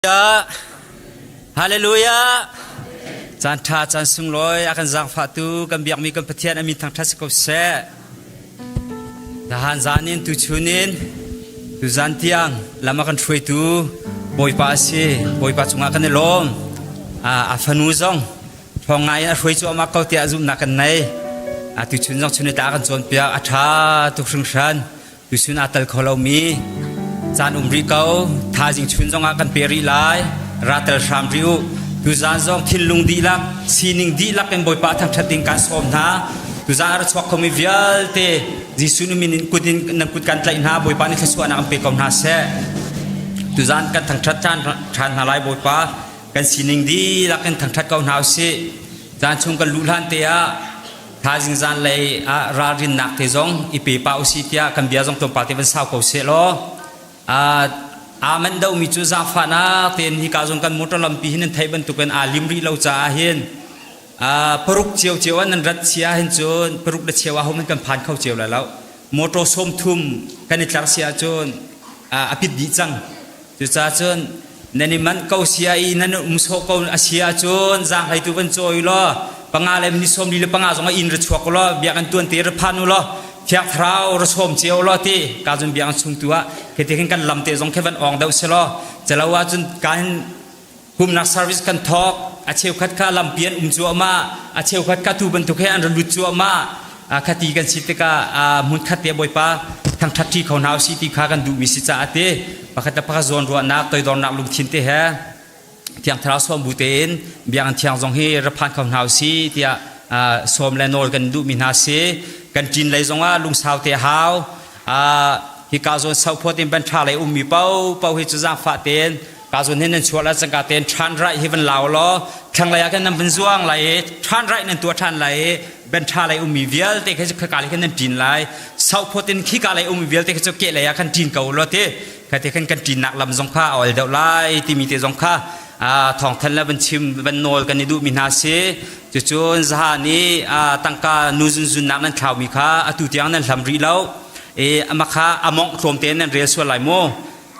Hallelujah. Hallelujah. Caan ṭha caan sunglawi a kan zaangfahtu kan biakmi kan Pathian a min thangṭhat si ko seh. Zahan zan in tuchun in tuzan tiang lam a kan hruaitu Bawipa a si. Bawipa cungah kan i lawm. A fanu zong ṭhawng ngai in a hruai cuahmah ko tiah zumhnak kan nei. Tuchun zong chun ta kan cawnpiak a ṭha tuk hringhran. Tuchun aa tel kho lomi caan um rih ko. Thaizing chun zongah kan pe rih lai. Ra tel hram rih u. Tuzaan zong thinlung dihlak, sining dihlak in Bawipa thangṭhat ding kaan sawm hna. Tuzaan a ra chuak khomi vialte Jesuh min in kut in nan kut kan tlaih hna. Bawipa nih thluachuahnak an pe ko hna seh. Tuzaan kan thangṭhat ṭhan hna lai Bawipa. Kan sining dihlak in thangṭhat ko hna usih. Caan chung kan luh hlan te ah Thaizing zanlei ah ralrinnak te zong i pe pah usih tiah kan bia zong tlawmpal te van sau ko seh law aa manh domi cu zaangfahnak tein hika zong kan motor lampi hin nan theih bantukin aa lim rih lo caah hin paruk cio cio ah nan rat sia hin cun paruk le cheu ah homan kan phan kho cio lai lo motor 30 kan i tlar si ahcun a pit dih cang. Cucaah cun nan i manh ko sia i nan um sawh ko a si ahcun zaanghlei tu van cawi law panga le ni 45 zong ah inn ra chuak u law biakinn tuan te ra phan u law thiang thlarau ra sawm cio law ti ka cun biakinn chung tu ah khi khin kan lam te zong khi van ong deuh si law calo ahcun kan pumnak service kan thawk a cheukhat kha lampi an um cuahmah a cheukhat kha tu bantuk he an ra lut cuahmah khati kan si tikah hmun khat te bawipa thangṭhat ṭi kho hna usih ti kha kan duhmi si caah te pakhat le pakhat zawn ruahnak toidornak lungthin te he thiang thlarau sawm bu tein biakinn thiang zong hi ra phan kho hna usih tiah sawm le nawl kan duhmi hna si kan ṭin lei zongah lungsau te hau hika zawn sophawt in ban ṭha lei ummi paohpaoh hi cu zaangfah tein ka zun hin nan chuah la cangka tein ṭhan raih hi van lau law thlanglei ah khan nan van zuang lai i ṭhan raih nan tuah ṭhan lai i ben ṭha lei ummi vialte kha cu khaka lei khan nan ṭin lai sauphawt in khika lei ummi vialte kha cu keh lei ah khan ṭin ko law ti khate khan kan ṭinnak lam zong kha a ol deuh lai timi te zong kha thawngthan le van chim van nawl kan i duhmi hna si cucun zaha nih tangka nu zunzunnak nan thlaumi kha atu tiang nan hlam rih lo i ama kha amongh tlawm tein nan rel sual lai mu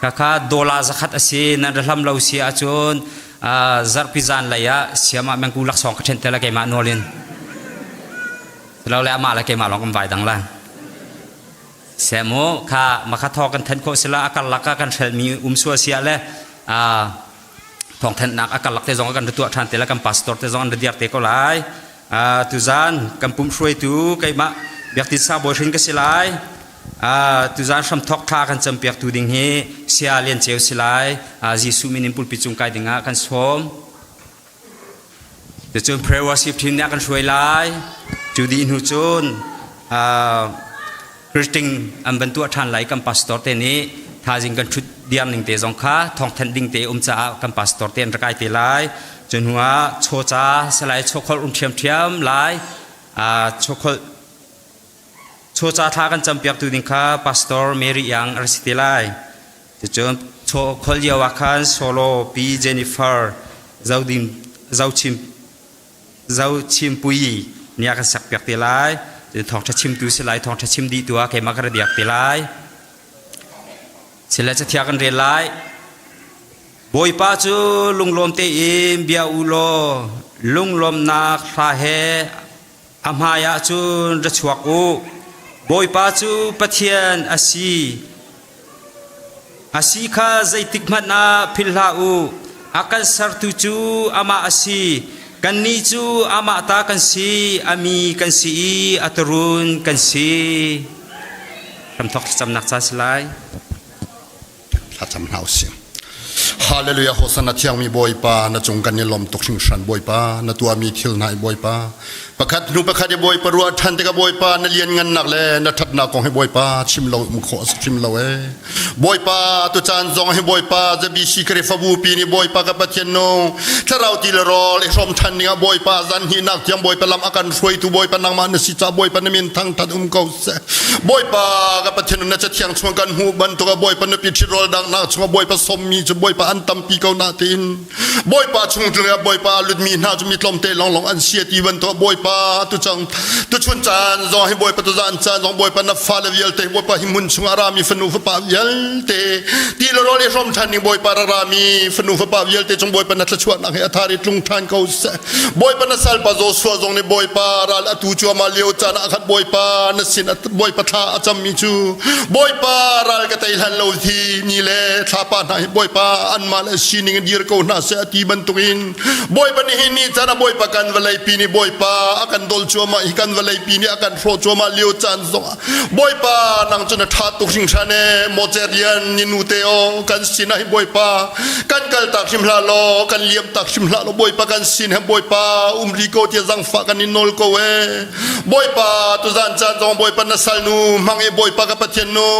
Khakha dollar zakhat a si nan ra hlam lo si ahcun zarhpi zan lei ah siam ah mengku laksawng ka ṭhen te la keimah nawl in. Lo le amah le keimah lawng kan vai dang la. Semu kha makha thaw kan then khawh sila a karlak ah kan hrelmi um sual sia le thawngthanhnak a karlak te zong kan ra tuah ṭhan te la kan pastor te zong an ra diar te ko lai. Tuzan kan pumh hruaitu keimah Biaktin Sang Bawi Hrin ka si lai. Tuzan hramthok thla kan campiaktu ding hi Saya Lian Ceu si lai. Jesuh min in pulpit cung kai dingah kan sawm. Cucun prayer worship team nih a kan hruai lai. Cu dih hnu cun greeting an van tuah ṭhan lai kan pastor te nih thazing kan ṭhut diam ning te zong kha thawngthanh ding te um caah kan pastor te an rak kai te lai. Cu hnu ah chawca salai chawkholh um ṭhiamṭhiam lai. Chawkholh Chawca thla kan campiaktu ding kha Pastor Mary Yang a si te lai. Cucun khol lio ah khan solo Pi Jennifer Zodim Zochim Zochimpui nih a kan sakpiak te lai. Cun thawngṭha chimtu si lai, thawngṭha chim dih tu ah keimah ka ra diak te lai. Sile cathiang kan rel lai. Bawipa cu lunglawm tein bia u law lunglawmnak hla he A hmaiah cun ra chuak u. Bawipa cu Pathian a si. A si kha zeitik hmanh ah philh hlah u. A kan sertu cu amah a si. Kannih cu amah ta kan si, a mi kan si i a tuurun kan si. Hramthawk thlacamnak ca si lai. Thlacam hna usih. Hallelujah Hosanna thiangmi Bawipa na cung kan i lawm tuk hringhran Bawipa na tuahmi thil hna i Bawipa pakhat hnu pakhat i Bawipa ruah ṭhan tikah Bawipa na lianngannak le na ṭhatnak kong hi Bawipa chim lo um khawh a si hrim lo ee Bawipa tu caan zong hi Bawipa ZBC Khrihfabu pi nih Bawipa ka Pathian nung thlarau ti le rawl i hrawm ṭhan dingah Bawipa zan hnihnak tiang Bawipa lam a kan hruaitu Bawipa nangmah na si caah Bawipa na min thangṭhat um ko seh Bawipa ka Pathian na cathiang chung kan hmuh bantuk ah Bawipa nupi ṭhit rawl danghnak chungah Bawipa sawmmi cu Bawipa an an tampi ko na tiin Bawipa chung tlung ah Bawipa lutmi hna cu mi tlawmte lawnglawng an si ti bantuk Bawipa tu cang tuchun caan zong hi Bawipa tuzaan caan zong Bawipa na fale vialte Bawipa hi hmun chung ah rami fanu fapa vialte ti le rawl i hrawm ṭhan ding Bawipa ra rami fanu fapa vialte cung Bawipa na thluachuahnak hi a thar i tlung ṭhan ko seh. Bawipa na salpa Joshua zong nih Bawipa ral atu cuahmah lio caan ah khan Bawipa na sin Bawipa thla a cammi cu Bawipa ral ka tei hlan lo hi ni le thlapa hna hi Bawipa anmah le sining in dir ko hna seh a ti bantukin Bawipa nih hi ni caan ah Bawipa kan vawleipi nih Bawipa a kan dol cuahmah hi kan vawleipi nih a kan hrawh cuahmah lio caan zongah Bawipa nang cu na ṭha tuk hringhran e mawce rian ni nu te aw kan sin ah hi Bawipa kan kal tak hrim hlah law kan liam tak hrim hlah law Bawipa kan sin he Bawipa um ri ko tiah zangfah kan in nawl ko e Bawipa tuzan caan zong Bawipa na salnu hmang i Bawipa ka Pathian nu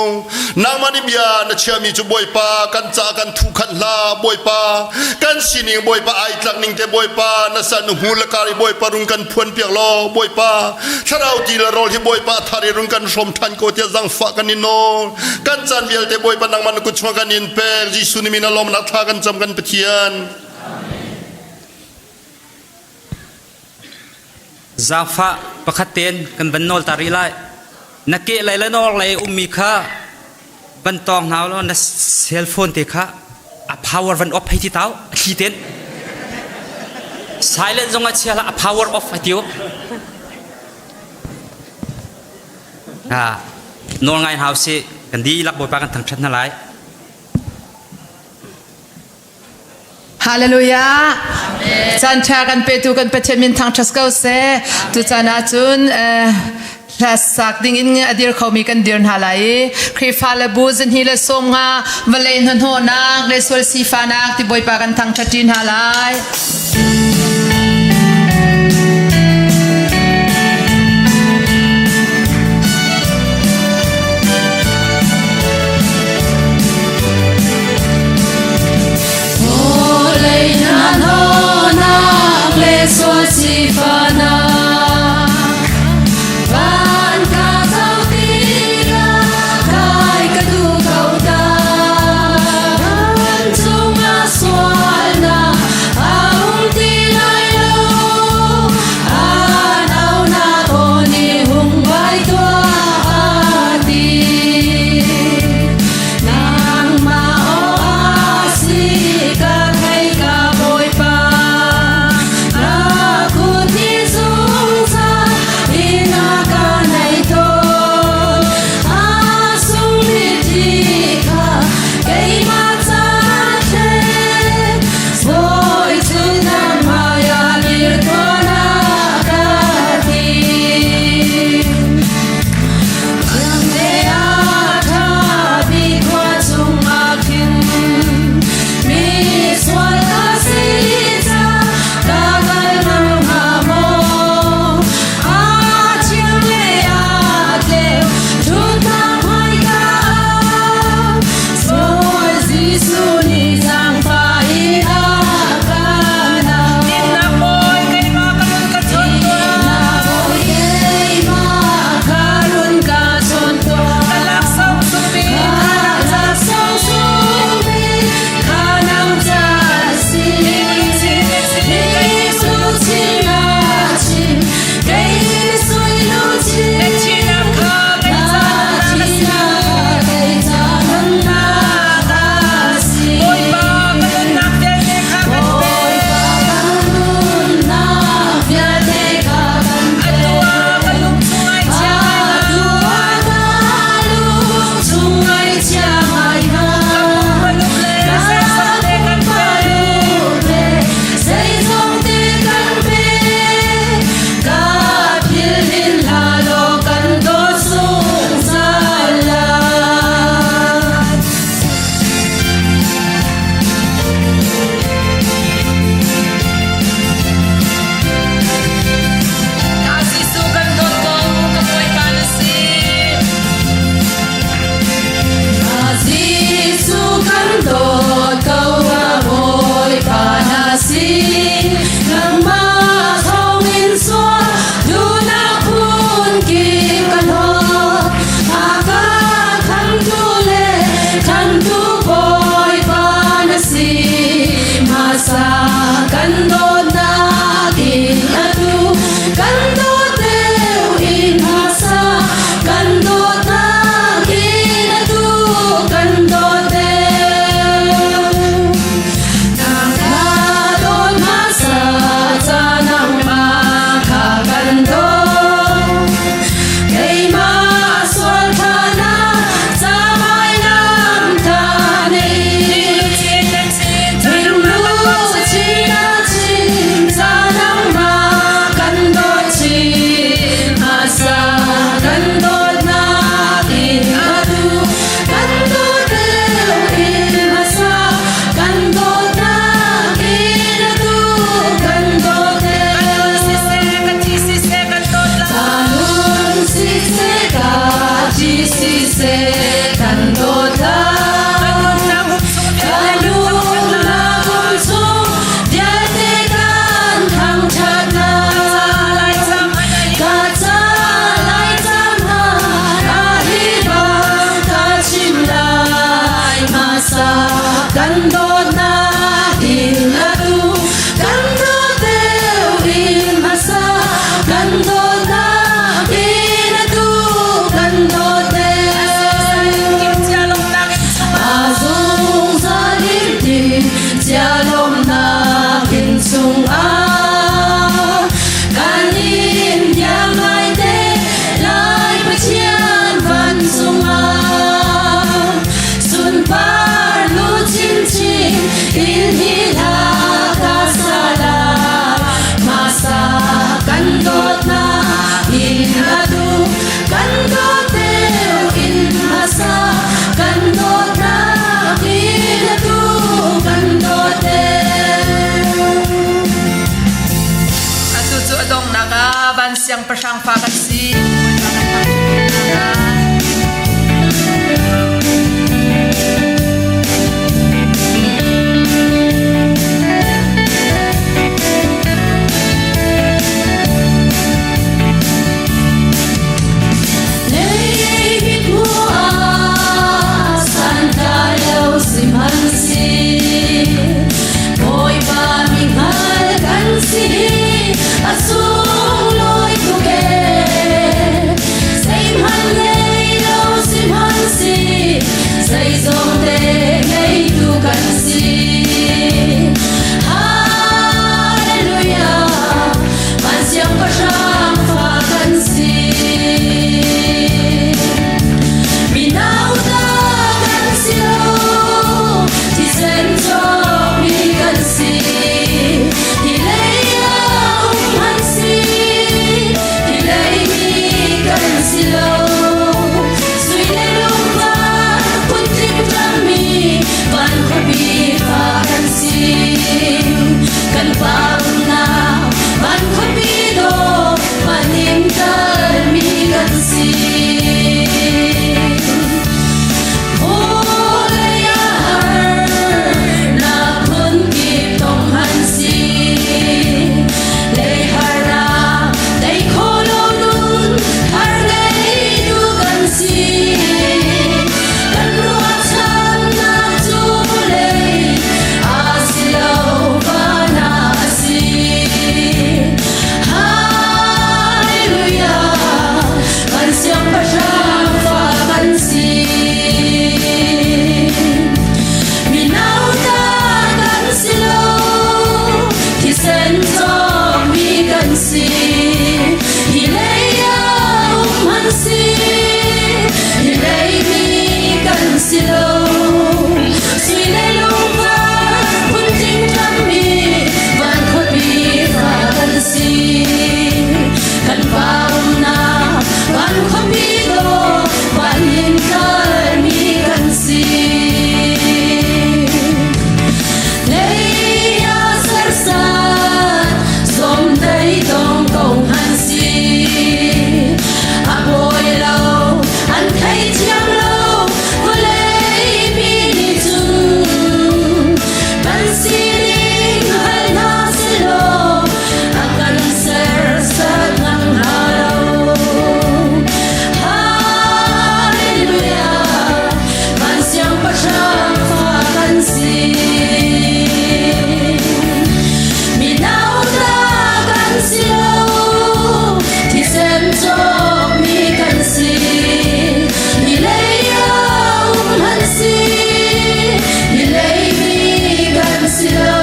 nangmah nih bia na chiami cu Bawipa kan ca kan thu khan hlah Bawipa kan sining Bawipa ai tlak ning te Bawipa na salnu hmu le kar i Bawipa rung kan phuan piak law Bawipa thlarau ti le rawl hi Bawipa thar i rung kan hrawm than ko tiah zangfah kan in nawl kan caan vialte Bawipa nangmah na kut chungah kan in pek Jesuh nih min a lawmnak thla kan cam kan Pathian. Zaangfah pakhat tein kan van nawl ta rih lai. Na ke lei le nawr lei ummi kha van tawng hna law na cell phone te kha a power van off hei ti tau a thli ten. Silent zong a chia la a power off a tiu. Ha nawl ngai hau si kan dihlak Bawipa kan thangṭhat hna lai. Hallelujah. Caan ṭha kan petu kan Pathian min thangṭhat ko seh. Tucaan ahcun hlasak ding in a dir khomi kan dir hna lai i Khrihfa le bu zihni le sawm nga vawlei hnahnawhnak le sual sifanak ti Bawipa kan thangṭhat ṭi hna lai. Sialomnak inn chungah kan in iang ngai te lai Pathian van cungah sunpar lu chinchin in hi hla ka sa la masa kan dawtnak in atu kan dawt deuh in hmasa kan dawtnak in atu kan dawt deuh. Atu cu a donghnak ah van siangpahrang fa kan si. Bawipa kan thangṭhat hna lai. Zeizong te ngeitu kan si. Hallelujah, van siangpahrang fa kan si. Minauta kan si lo, thisen cawkmi kan si. Hi lei ah um han si, hi lei mi kan si lo. Sui le lungvar phuntling tlammi van khuapi fa kan si. Kan pa umnak van khuapi dawh van in kalmi kan si. Vawlei ah harnak phunkip tong han si. Lei harnak tei kho lo nun thar ngeitu kan si. Kan ruahchannak cu vawlei a si lo van ah a si. Hallelujah, kan siangpahrang fa kan si. Minauta kan si lo, thisen cawkmi kan si. Hi lei ah um han si, hi lei mi kan si lo. Sui le lungvar phuntling tlammi van khuapi fa kan si. Kan pa umnak van khuapi dawh van in kalmi kan si. Lei ah sersat zomdei dong ko han si. A bawi lo, an thei thiam lo, vawlei mi nih cun kan sining hal hna sehlaw a kan sersat ngam hnga lo. Hallelujah, van siangpahrang fa kan si. Minauta kan si lo, thisen cawkmi kan si. Mi lei ah um han si, mi lei mi kan si lo.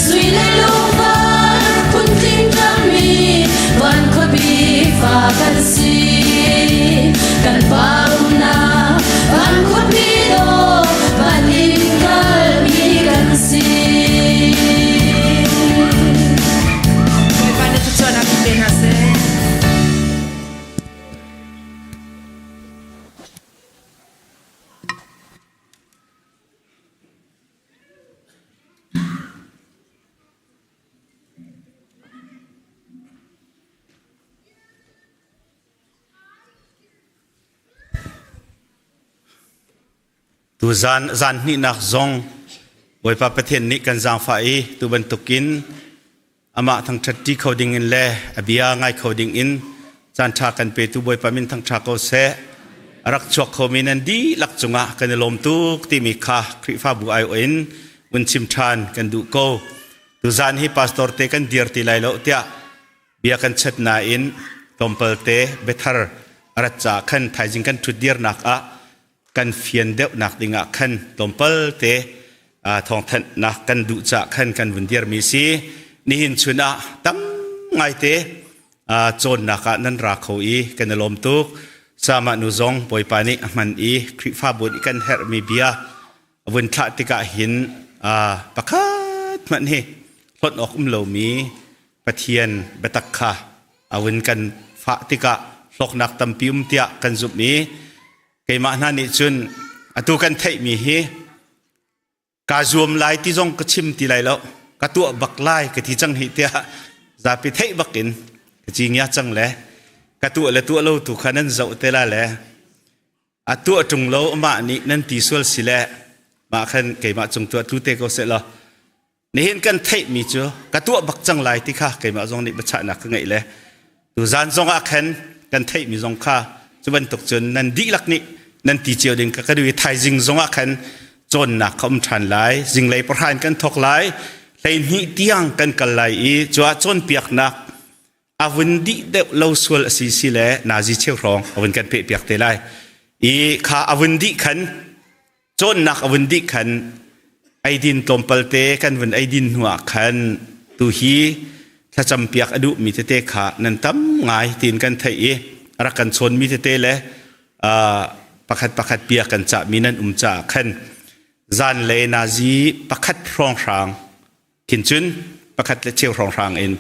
Sui le lungvar phuntling tlammi van khuapi fa kan si. Kan pa umnak van khuapi dawh van in kalmi kan si. Bawipa nih thluachuahnak in pe hna seh. Tuzan zan hnihnak zong Bawipa Pathian nih kan zaangfah i tu bantukin amah thangṭhat ṭi kho ding in le a bia ngai kho ding in caan ṭha kan petu Bawipa min thangṭha ko seh. A rak chuak khomi nan dihlak cungah kan i lawm tuk timi kha Khrihfabu aiawh in vun chim ṭhan kan duh ko. Tuzan hi pastor te kan dir ti lai lo tiah bia kan chat nain tlawmpal te biathar a rat caah khan thaizing kan ṭhutdirnak ah kan fian deuhnak dingah khan tlawmpal te. Thawngthanhnak kan duh cah khan kan vun dirmi si. Nihin chun ah tam ngaite cawnnak ah nan ra kho i kan i lawm tuk. Sama nu zong Bawipa nih a hman i Khrihfabu nih kan herhmi bia vun thlah tikah hin pakhat hmanh hi hlonh awk um lomi Pathian biatak kha a vun kan fah tikah hlawknak tampi um tiah kan zumh i keimah hna nih cun atu kan theihmi hi kaa zuam lai ti zong ka chim ti lai lo, ka tuah bak lai ka ti cang hi tiah zapi theih bak in ka ci ngia cang le ka tuah le tuah lo tu kha nan zoh te la le a tuah ṭung lo amah nih nan ti sual si le mah khan keimah cung tuah tlu te ko seh law. Nihin kan theihmi cu ka tuah bak cang lai ti kha keimah zong nih biachahnak ka ngeih le tuzan zong ah khan kan theihmi zong kha cu bantuk cun nan dihlak nih nan ti cio ding ka ka duh i thaizing zong ah khan cawnnak ka um ṭhan lai. Zinglei pahra in kan thawk lai, 12 tiang kan kal lai i cu ah cawnpiaknak a vun dih deuh lo sual a si si le nazi cheu hrawng a vun kan peh piak te lai i kha a vun dih khan, cawnnak a vun dih khan, eidin tlawmpal te kan vun eidin hnu ah khan tu hi thlacam piak a duh mi tete kha nan tam ngai tiin kan theih i rak kan chawn mi tete le pakhat pakhat bia kan cah mi nan um caah khan zan le nazi pakhat hrawnghrang khin cun pakhat le cheu hrawnghrang in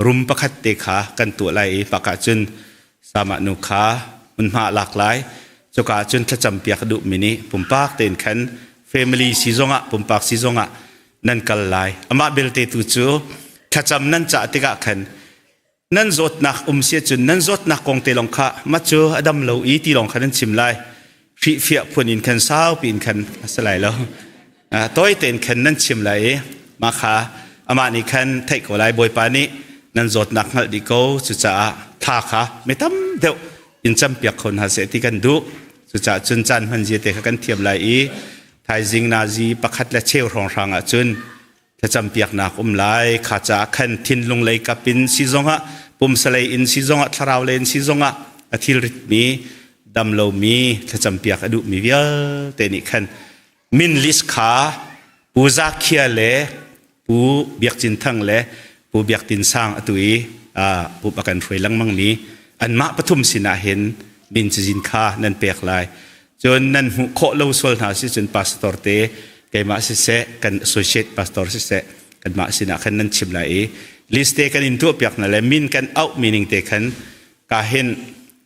rum pakhat te kha kan tuah lai i pakah cun sama nu kha hmunhma lak lai. Cuka cun thlacam piak duh mi nih pumpak tein khan, family si zongah, pumpak si zongah nan kal lai. Amah belte tu cu thlacam nan cah tikah khan nan zawtnak um si cun nan zawtnak kong te lawng kha ma cu a dam lo i ti lawng kha nan chim lai. Hrihfiah phun in khan saupi in khan a si lai lo, tawi tein khan nan chim lai i mah kha amah nih khan theih ko lai. Bawipa nih nan zawtnak hngalh dih ko, cucaah thla kha mi tam deuh in campiak kho hna seh ti kan duh. Cucaah cun caan hman zia te kha kan thiam lai i thaizing nazi pakhat le cheu hrawnghrang ah cun thlacampiaknak um lai. Kha caah khan thinlung lei kap in si zongah, pumsa lei in si zongah, thlarau lei in si zongah a thilrit mi, dam lomi, thlacampiak a duhmi vialte nih khan min list kha Pu Zakhia le Pu Biak Cin Thang le Pu Biak Tin Sang, atu i pu a kan hruai lengmang mi anmah pathum sinah hin min cazin kha nan pek lai. Cun nan hmuh khawh lo sual hna si cun pastor te, keimah siseh, kan associate pastor siseh, kanmah sinah khan nan chim lai i list te kan in tuah piak hna le min kan auh meaning te khan ka hin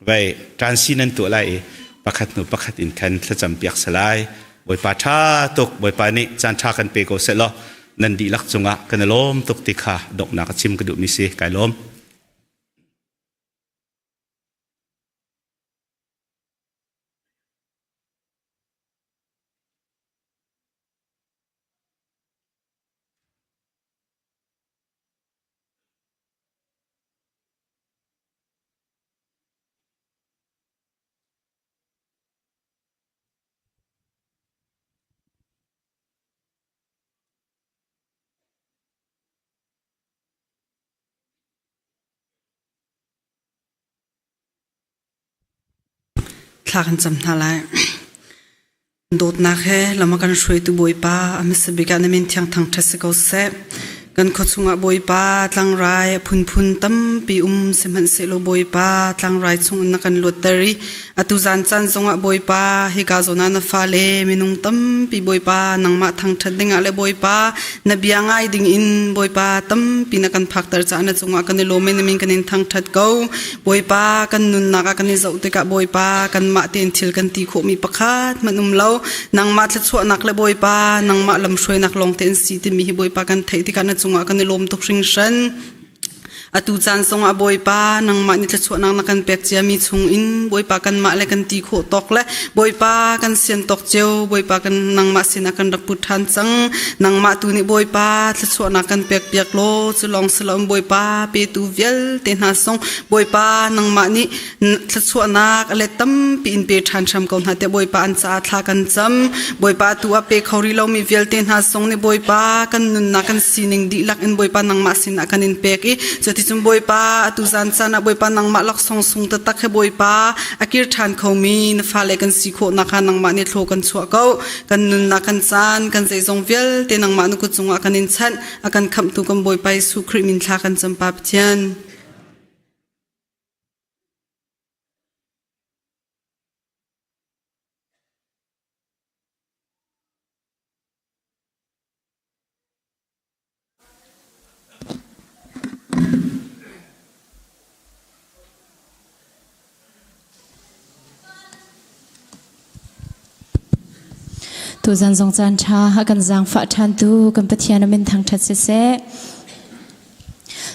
vei transi nan tuah lai i pakhat hnu pakhat in khan thlacam piak salai. Bawipa ṭha tuk. Bawipa nih caan ṭha kan pe ko seh law nan dihlak cungah kan i lawm tuk ti kha donghnak a chim ka duhmi si. Kai lawm. Thla kan cam hna lai. Dawtnak he lam a kan hruaitu Bawipa, a hmasa bik ah na min thiang thangṭhat si ko seh. Kan khua chungah Bawipa, tlangrai a phunphun tampi um sihmanhsehlaw Bawipa, tlangrai chungin na kan luatter i atu zan caan zongah Bawipa, hika zawn ah na fale minung tampi Bawipa, nangmah thangṭhat dingah le Bawipa, na bia ngai dingin Bawipa tampi na kan phakter caah na cungah kan i lawm i na min kan in thangṭhat ko. Bawipa, kan nunnak ah kan i zoh tikah Bawipa, kanmah tein thil kan ti khawhmi pakhat hmanh um lo. Nangmah thluachuahnak le Bawipa, nangmah lamhruainak lawng tein si timi hi Bawipa kan theih tikah na cungah kan i lawm tuk hringhran. Atu caan zongah Bawipa, nangmah nih thluachuahnak na kan pek ciami chungin Bawipa kanmah le kan ti khawh tawk le Bawipa kan sian tawk cio Bawipa kan nangmah sinah kan rak put ṭhan cang. Nangmah tu nih Bawipa thluachuahnak kan pek piak law cu lawng si loin Bawipa petu vialte hna zong Bawipa nangmah nih thluachuahnak a let tampi in pe ṭhan hram ko hna tiah Bawipa an caah thla kan cam. Bawipa tu ah pe kho rih lomi vialte hna zong nih Bawipa kan nunnak kan sining dihlak in Bawipa nangmah sinah kan in pek i cuti. Cuticun Bawipa, atu zan caan ah Bawipa nangmah laksawng sung taktak he Bawipa a kir ṭhan khomi na fale kan si khawh nakhnga nangmah nih thlaw kan chuah ko. Kan nunnak kan caan, kan zeizong vialte nangmah na kut cungah kan in chanh. A kan khamhtu kan Bawipa Jesuh Khrih min thla kan cam Pa Pathian. Tuzan zong caan ṭha a kan zaangfah ṭhantu kan Pathian a min thangṭhat siseh.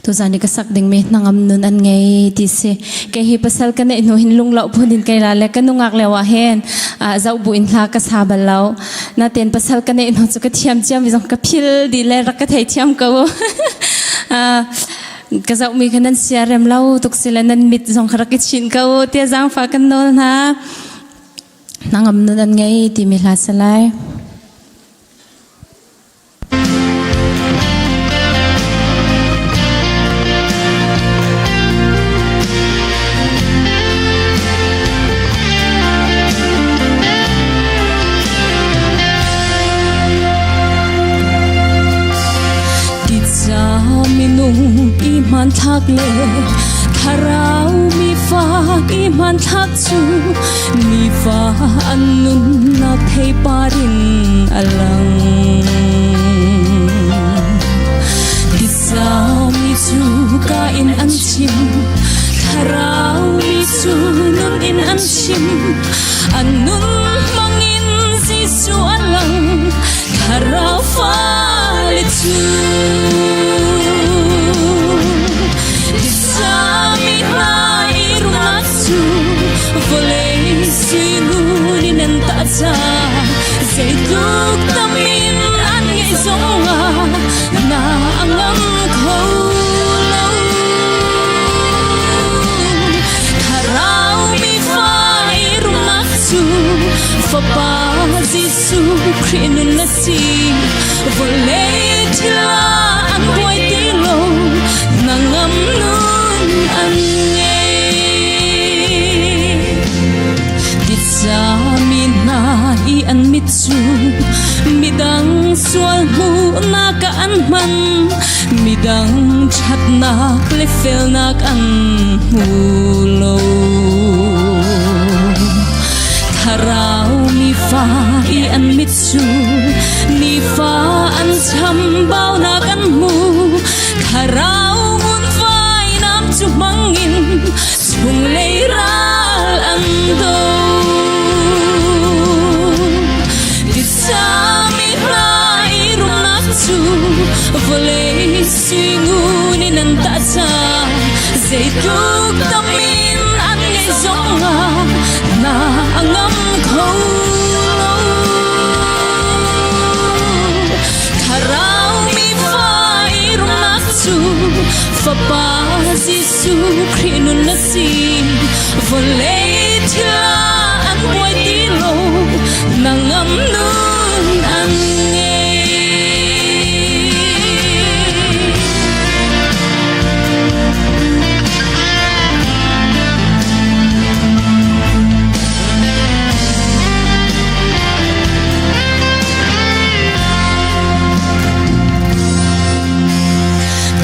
Tuzan i ka sak dingmi hnangam nun an ngei ti si. Kei hi pasal ka neih hnu hin lungloh phun in kei la le ka nungak lio ah hin zoh bu in hla ka sa bal lo. Natein pasal ka neih hnu cu ka thiam ciam mi zong ka phil dih le rak ka thei thiam ko. Ka zoh mi kha nan sia rem lo tuk si le nan mit zong kha rak i chin ko tia zaangfah kan nawl hna. Hnangam nun an ngei timi hla si lai. Titsa minung i hmanthlak le thlarau mi fa i hmanthlak cu nifa an nunnak theipar in a lang. Titsa mi cu ka in an chim, thlarau mi cu nun in an chim. An nun hmangin Jesuh a lang, thlarau fale cu. Titsa mi hna i rumnak cu vawlei suingun in an tah ca zeitluk tam in an ngeih zongah na a ngam kho lo. Thlarau mi fa i rumnak cu Fapa Jesuh Khrih nun na si. Vawlei thil ah an buai ti lo, na ngam nun an ngei. Titsa mi hna i an mit cu midang sual hmuhnak ah an hman, midang ṭhatnak le felnak an hmu lo. Thlarau mi fa i an mit cu nifa an chambaunak an hmu, thlarau ngunfai nam cu hmangin chunglei ral an do. Titsa mi hna i rumnak cu vawlei suingun in an tah ca zeitluk tam in an ngeih zongah na a ngam kho lo. Thlarau mi fa i rumnak cu Fapa Jesuh Khrih nun na si. Vawlei thil ah an buai ti lo, na ngam nun an ngei.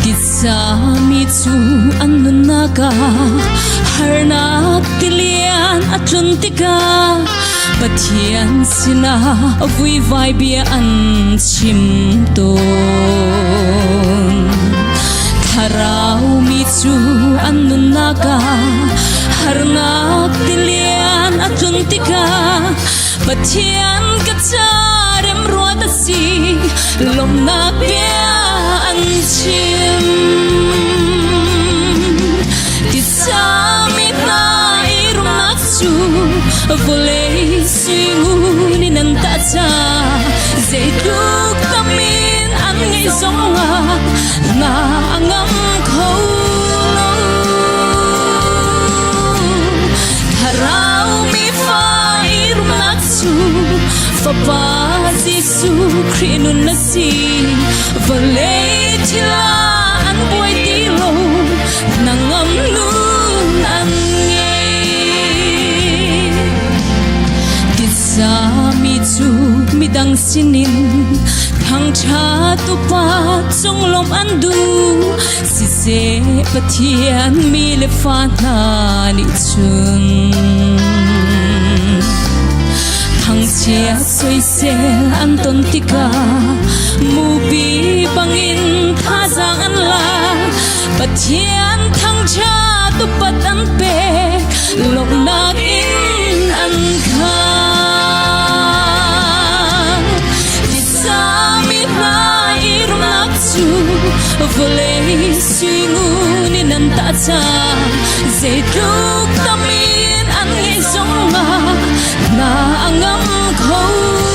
Titsa mi cu an nunnak ah harnak tilian a tlun tikah Pathian sinah vuivai bia an chim tawn. Thlarau mi cu an nunnak ah harnak tilian a tlun tikah Pathian ka ca remruat a si, lawmhnak bia an chim. Titsa mi hna i rumnak cu vawlei suingun in an tah ca zeitluk tam in an ngeih zongah hna a ngam kho lo. Thlarau mi fa i rumnak cu Fapa Jesuh Khrih nun na si. Vawlei thil ah an buai ti lo. dang sinin thangṭha tupa cunglawmh an duh siseh Pathian mi le fa hna nih cun thangchia soisel an ton tikah mupi bangin thazaang an la Pathian thangṭha tupat an pek lawmhnak in an khan Titsami hna i rumnak cu vawlei suingun in an tah cang zeitluk tam in an ngeih zongah hna a ngam kho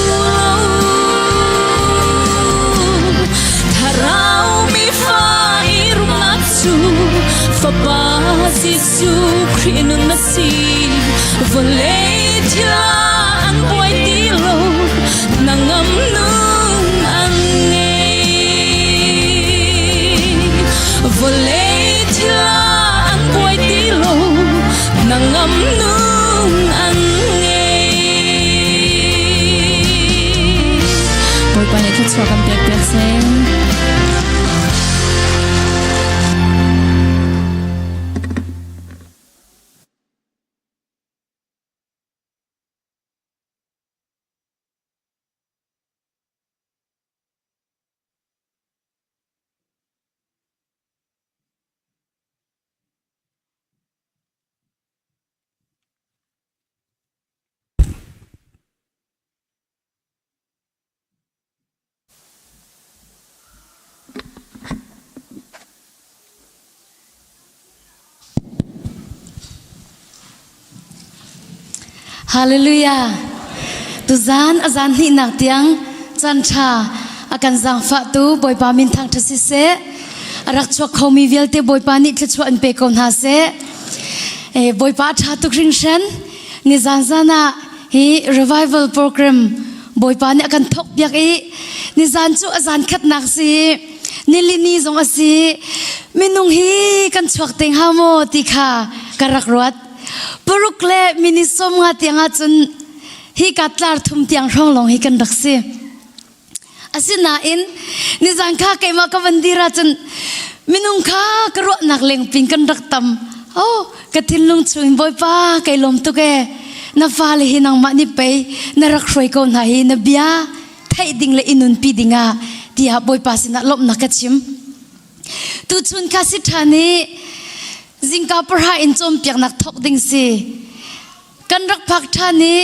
lo Thlarau mi fa i rumnak cu Fapa Jesuh Khrih nun a si vawlei thil ah an buai ti lo nangam nun an ngei vawlei thil ah an buai ti lo nangam nun an ngei Bawipa nih thluachuah kan pek piak seh. Hallelujah. Tuzan azan hnihnak tiang caan ṭha a kan zaangfahtu Bawipa min thangṭhat siseh. A rak chuak khomi vialte Bawipa nih thluachuah in pe ko hna seh. Eh, Bawipa a ṭha tuk hringhran. Nizan zan ah hi revival program Bawipa nih a kan thawk piak i nizan cu a zan khatnak si nilini zong a si minung hi kan chuak te hnga maw ti kha ka rak ruat paruk le mini som nga tiang ahcun hi ka tlar thum tiang hrawng lawng hi kan rak si Asinain nizan kha keimah ka van dir ahcun minung kha ka ruahnak lengping kan rak tam. Oh, ka thinlung chungin Bawipa kai lawm tuk ee. Na fale hi nangmah nih pei na rak hruai ko hna hi na bia theih ding le i nunpi ding ah tiah Bawipa sinah lawmhnak ka chim. Tuchun kha si ṭhan i zingka pahra in cawnpiaknak thawk ding si. Kan rak phak ṭhan i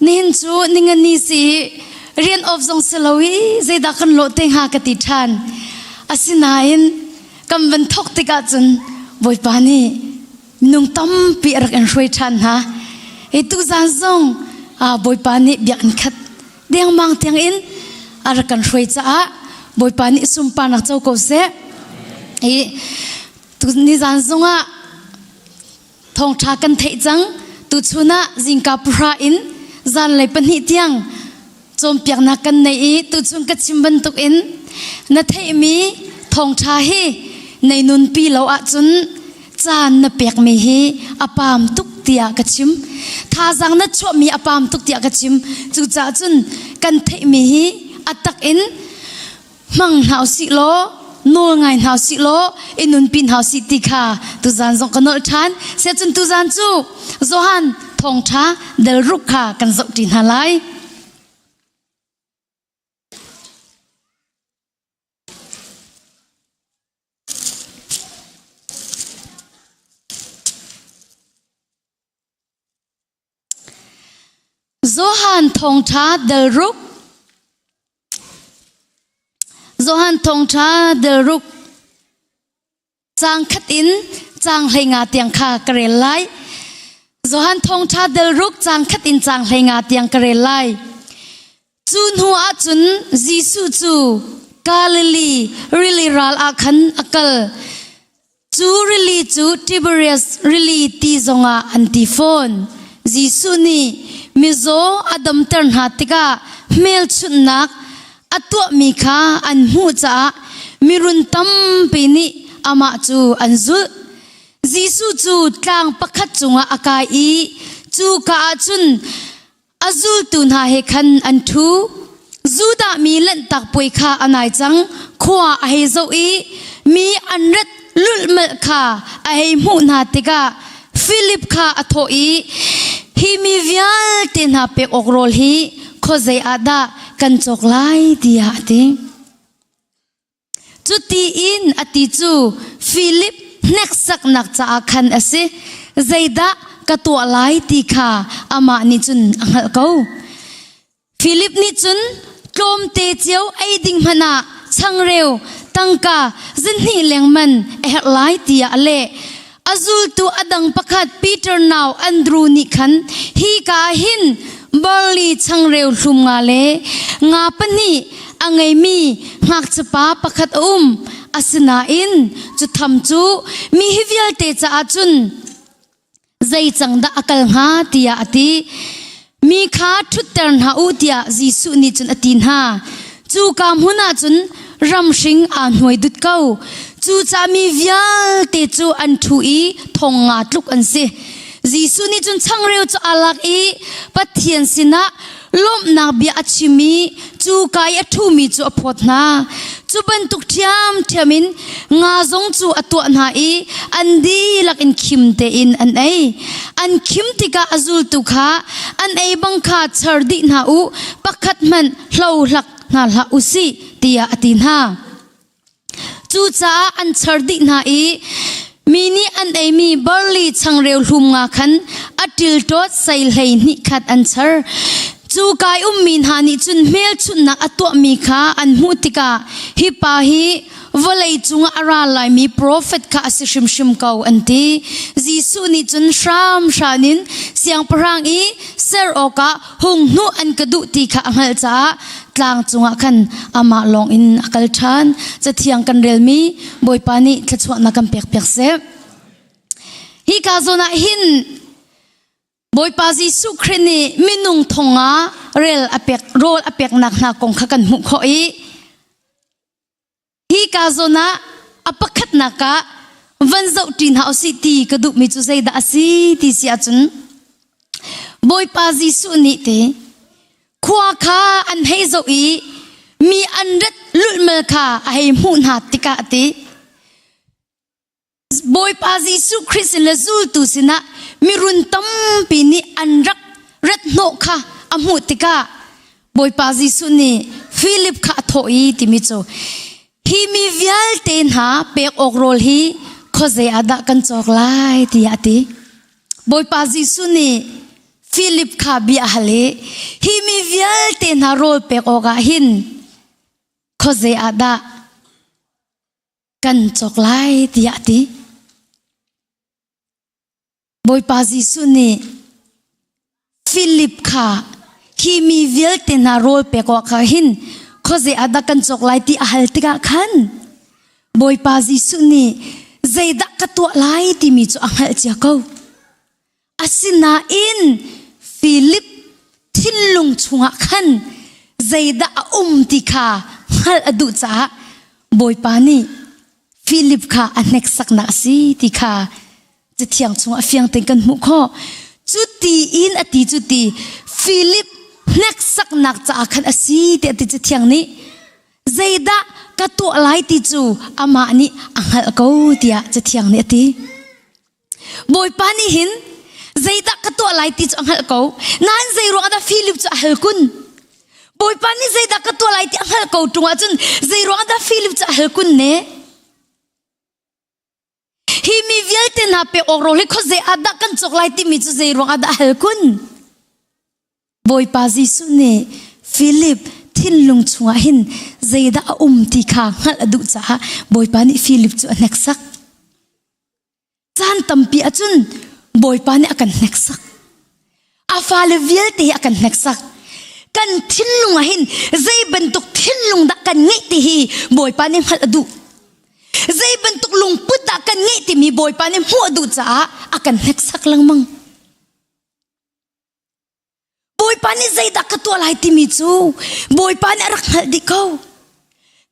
nihin cu ningani si i rian off zong si lo i zeidah kan lawh te hnga ka ti ṭhan. Asinain kan van thawk tikah cun Bawipa nih minung tampi a rak in hruai ṭhan hna. Hi tuzan zong Bawipa nih biakinn khat dengmang tiang in a rak kan hruai caah Bawipa nih sunparnak co ko seh. Hi nizan zongah Thawngṭha kan theih cang. Tuchun ah zingka pahra in zanlei pahnih tiang cawnpiaknak kan nei i tuchun ka chim bantukin na theihmi thawngṭha hi nei nunpi lo ahcun caan na pekmi hi a paam tuk tiah ka chim. Thazaang na chuahmi a paam tuk tiah ka chim. Cucaah cun kan theihmi hi a tak in hmang hna usih law nawl ngai hna usih law i nunpi hna usih ti kha tuzan zong ka nolh ṭhan siacun tuzan cu Johan thawngṭha del ruk kha kan zohṭi hna lai. Johan thawngṭha del ruk Johan thawngṭha del ruk caang khat in caang 15 tiang kha ka rel lai. Johan thawngṭha del ruk caang khat in caang 15 tiang ka rel lai. Cu hnu ah cun Jesuh cu Galilee rili ral ah khan a kal. Cu rili cu Tiberias rili ti zongah an ti fawn. Jesuh nih mizaw a damter hna tikah hmelchunhnak a tuahmi kha an hmuh caah mirun tampi nih amah cu an zulh. Jesuh cu tlang pakhat cungah a kai i cuka ah cun a zultu hna he khan an ṭhu. Judah mi Lanhtak Puai kha a nai cang. Khua a hei zoh i mi an rat lulhmalh kha a hei hmuh hna tikah Filip kha a thawh i, Hi mi vialte hna pek awk rawl hi khuazei ah dah kan cawk lai tiah a ti. Cuti in a ti cu Filip hneksaknak caah khan a si. Zeidah ka tuah lai ti kha amah nih cun a hngalh ko. Filip nih cun tlawmte cio ei ding hmanh ah changreu tangka zihnih lengman a herh lai tiah a leh. A zultu a dang pakhat Peter nau Andru nih khan hi ka ah hin barli changreu hlum nga le nga pahnih a ngeimi ngakchiapa pakhat a um. Asinain cu tham cu mi hi vialte caah cun zei cang dah a kal hnga tiah a ti. Mi kha ṭhutter hna u tiah Jesuh nih cun a ti hna. Cu ka hmun ah cun ramhring aa hnuai dut ko. Cucaah mi vialte cu an ṭhu i thong nga tluk an si. Jesuh nih cun changreu cu aa lak i Pathian sinah lawmhnak bia a chim i cu ka i a ṭhumi cu a phawt hna. Cu bantuk ṭhiamṭhiam in nga zong cu a tuah hna i an dihlak in khim tein an ei. An khim tikah a zultu kha an ei bang kha char dih hna u, pakhat hmanh hlo hlak hna hlah u sih tiah a ti hna. Cucaah an char dih hna i mi nih an eimi barli changreu hlum nga khan a ṭilṭawt sei 12 khat an char. Cu kai ummi hna nih cun hmelchunhnak a tuahmi kha an hmuh tikah hi pa hi vawlei cungah a ra laimi profet kha a si hrimhrim ko an ti. Jesuh nih cun hramhram in siangpahrang i ser awkah hung hnuh an ka duh ti kha a hngalh caah tlang cungah khan amah lawng in a kal ṭhan. Cathiang kan relmi Bawipa nih thluachuahnak kan pek piak seh. Hi ka zawn ah hin Bawipa Jesuh Khrih nih minung thong ah rel a pek rawl a peknak hna kong kha kan hmuh khawh i Hi ka zawn ah a pakhatnak ah van zoh ṭi hna usih ti ka duhmi cu zeidah a si ti si ahcun Bawipa Jesuh nih te khua kha an hei zoh i mi an rat lulhmal kha a hei hmuh hna tikah a ti. Bawipa Jesuh Khrih sin le zultu sinah mirun tampi nih an rak rat hnawh kha a hmuh tikah Bawipa Jesuh nih Philip kha a thawh i timi cu hi mi vialte hna pek awk rawl hi khuazei ah dah kan cawk lai tiah a ti. Bawipa Jesuh nih Philip kha bia a hal i hi mi vialte hna rawl pek awkah hin khuazei ah dah kan cawk lai tiah a ti. Bawipa Jesuh nih Philip kha hi mi vialte hna rawl pek awk ah hin khuazei ah dah kan cawk lai ti a hal tikah khan Bawipa Jesuh nih zeidah ka tuah lai timi cu a hngalh cia ko. Asinain Philip thinlung chungah khan zeidah a um ti kha hngalh a duh caah Bawipa nih Philip kha a hneksaknak a si ti kha Cathiang chungah fiang tein kan hmuh khawh. Cu ti in a ti cu ti Philip hneksaknak caah khan a si tiah ti Cathiang nih zeidah ka tuah lai ti cu amah nih a hngalh ko tiah Cathiang nih a ti. Bawipa nih hin zeidah ka tuah lai ti cu a hngalh ko. Nain zei ruangah dah Philip cu a hal kun? Bawipa nih zeidah ka tuah lai ti a hngalh ko ṭung ahcun zei ruangah dah Philip cu a hal kun ne? Hi mi vialte hna pek awk rawl hi khuazei ah dah kan cawk lai timi cu zei ruangah dah a hal kun? Bawipa Jesuh nih Philip thinlung chungah hin zeidah a um ti kha hngalh a duh caah Bawipa nih Philip cu a hneksak. Caan tampi ahcun Bawipa nih a kan hneksak. A fale vialte hi a kan hneksak. Kan thinlung ah hin zei bantuk thinlung dah kan ngeih ti hi Bawipa nih hngalh a duh. Zei bantuk lungput dah kan ngeih timi Bawipa nih hmuh a duh caah a kan hneksak lengmang. Bawipa nih zeidah ka tuah lai timi cu Bawipa nih a rak hngalh dih ko.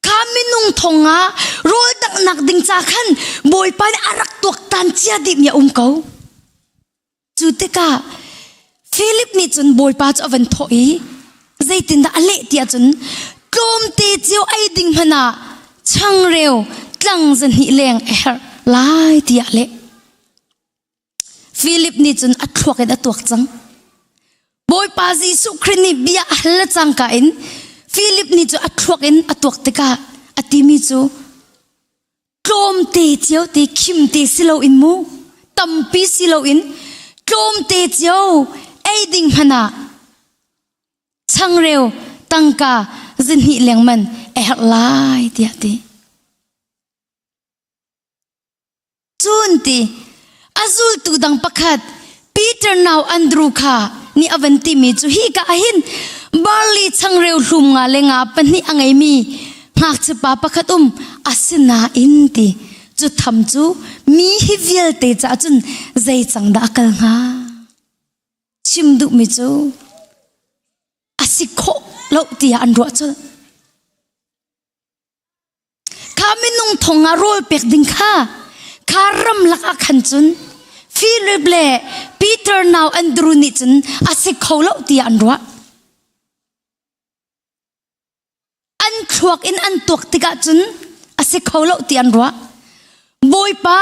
Kha minung thong ah rawl danghnak ding ca khan Bawipa nih a rak tuaktan cia dihmi a um ko. Cu tikah Philip nih cun Bawipa cu a van thawh i zeitindah a leh ti ahcun tlawmte cio ei ding hmanh ah changreu tlang zahnih leng a herh lai tiah a leh. Philip nih cun a thluak in a tuak cang. Bawipa Jesuh Khrih nih bia a hal le cangka in Philip nih cu a thluak in a tuak tikah a timi cu tlawmte cio te khimte si loin mu tampi si loin tlawmte cio ei ding hmanh ah changreu tangka zihnih lengman a herh lai tiah ti. Cun ti a zultu dang pakhat Peter nau Andru kha nih a van timi cu hi ka ahin barley changreu hlum nga le nga pahnih a ngeimi ngakchia pa pakhat um asinain ti cu tham cu mi hi vialte caah cun zei cang dah a kal hnga chim duhmi cu a si khawh lo tiah an ruah colh Kha minung thong ah rawl pek ding kha kha ramlak ah khan cun Philip le Peter nau Andrew nih cun a si kho lo tiah an ruah. An thluak in an tuak tikah cun a si kho lo ti an ruah. Bawipa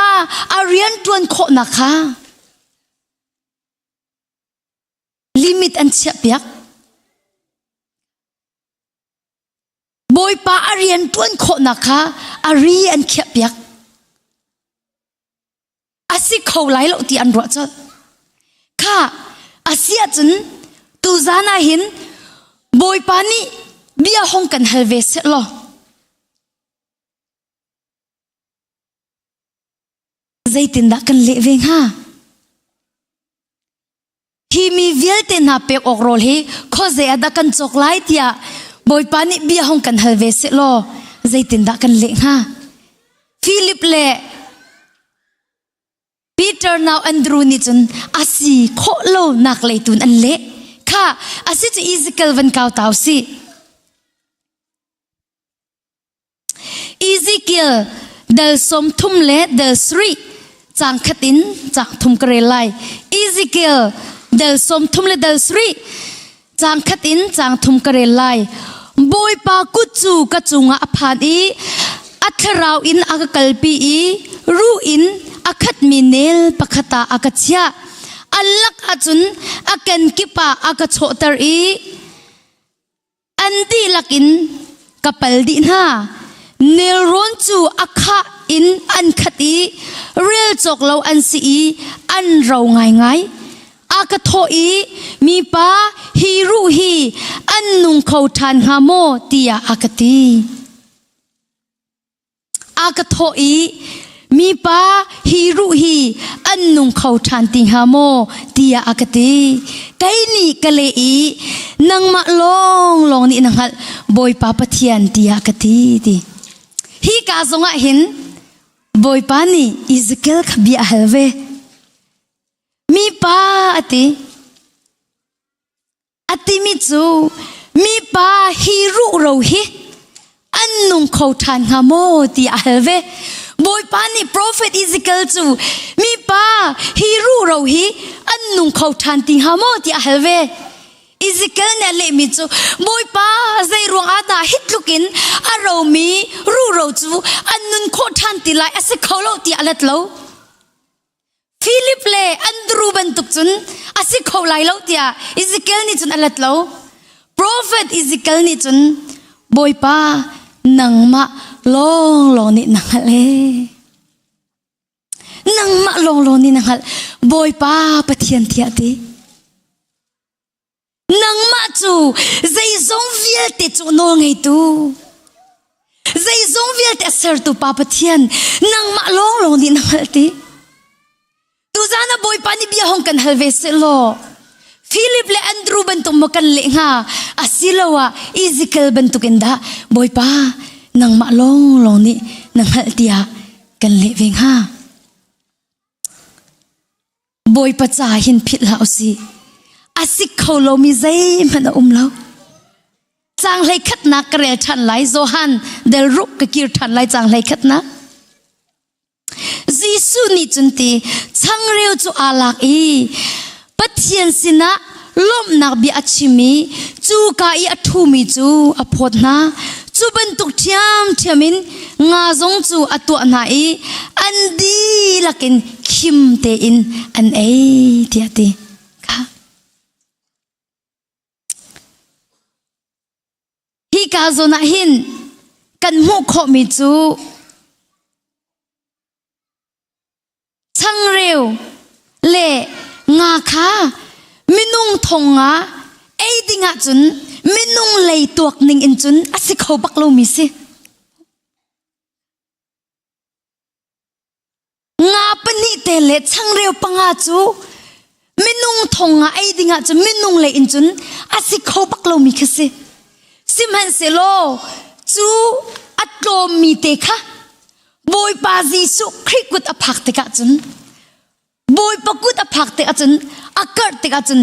a rian ṭuan khawhnak kha limit an chiahpiak. Bawipa a rian ṭuan khawhnak kha a ri an khiahpiak. A si kho lai lo ti an ruah colh. Kha a si ahcun tuzan ah hin Bawipa nih bia hong kan hal ve seh law zeitindah kan leh ve hnga? Hi mi vialte hna pek awk rawl hi khuazei ah dah kan cawk lai tiah Bawipa nih bia hong kan hal ve seh law zeitindah kan leh hnga? Philip le Peter nau Andrew nih cun a si khawh lo nak lei tun an leh. Kha a si cu Ezekiel van kau tau si. Ezekiel dal 30 le dal 3 cang khat in cang thum ka rel lai. Ezekiel dal 30 le dal 3 cang khat in cang thum ka rel lai. Bawipa kut cu ka cungah a phan i a thlarau in a ka kalpi i ruh in a khatmi nel pakhat ah a ka chiah. A lak ahcun a kenkip ah a ka chawhter i An dihlak in ka pal dih hna. Nelrawn cu a khah in an khat i rel cawk lo an si i an ro ngaingai. A ka thawh i, Mipa, hi ruh hi an nung kho ṭhan hnga maw? tiah a ka ti. A ka thawh i, Mipa, hi ruh hi an nung kho ṭhan ti hnga maw? tiah a ka ti. Kei nih ka leh i, Nangmah lawnglawng nih na hngalh, Bawipa Pathian, tiah ka ti. Ti. Hi ka zongah hin Bawipa nih Ezekiel kha bia a hal ve. Mipa a ti. A timi cu mipa hi ruhro hi an nung kho ṭhan hnga maw ti a hal ve. Bawipa nih profet Ezekiel cu mipa hi ruhro hi an nung kho ṭhan ti hnga maw ti a hal ve. Ezekiel nih a lehmi cu Bawipa zei ruang ah dah hi tluk in a romi ruhro cu an nun khawh ṭhan ti lai a si kho lo ti a let lo. Philip le Andrew bantuk cun a si kho lai lo tiah Ezekiel nih cun a let lo. Prophet Ezekiel nih cun Bawipa nangmah lawnglawng nih na hngalh ee. Nangmah lawnglawng nih na hngalh. Bawipa Pathian tiah ti. Nangmah cu zeizong vialte cu nawl ngeitu, zeizong vialte a sertu Pa Pathian, nangmah lawnglawng nih na hngalh ti. Tuzan ah Bawipa nih bia hong kan hal ve seh law, Philip le Andrew bantuk maw kan leh hnga, asiloah Ezekiel bantuk in dah Bawipa nangmah lawnglawng nih na hngalh tiah kan leh ve hnga. Bawipa ca hin philh hlah usih. A si kho lomi zeihmanh a um lo. Caang hlei khatnak ka rel ṭhan lai. Johan del ruk ka kir ṭhan lai caang hlei khatnak. Jesuh nih cun ti changreu cu aa lak i Pathian sinah lawmhnak bia a chim i Cu ka i a ṭhumi cu a phawt hna. Cu bantuk ṭhiamṭhiam in nga zong cu a tuah hna i an dihlak in khim tein an ei tiah a ti. Kha. Hika zawn ah hin kan hmuh khawhmi cu changreu le nga kha minung thong nga ei ding ahcun minung lei tuak ning in cun a si kho bak lomi si. Nga pahnih te le changreu panga cu minung thong nga ei ding ahcun minung lei in cun a si kho bak lomi kha si. Sihmanhsehlaw cu a tlawmmi te kha Bawipa Jesuh Khrih kut a phak tikah cun Bawipa kut a phak tikah cun a karh tikah cun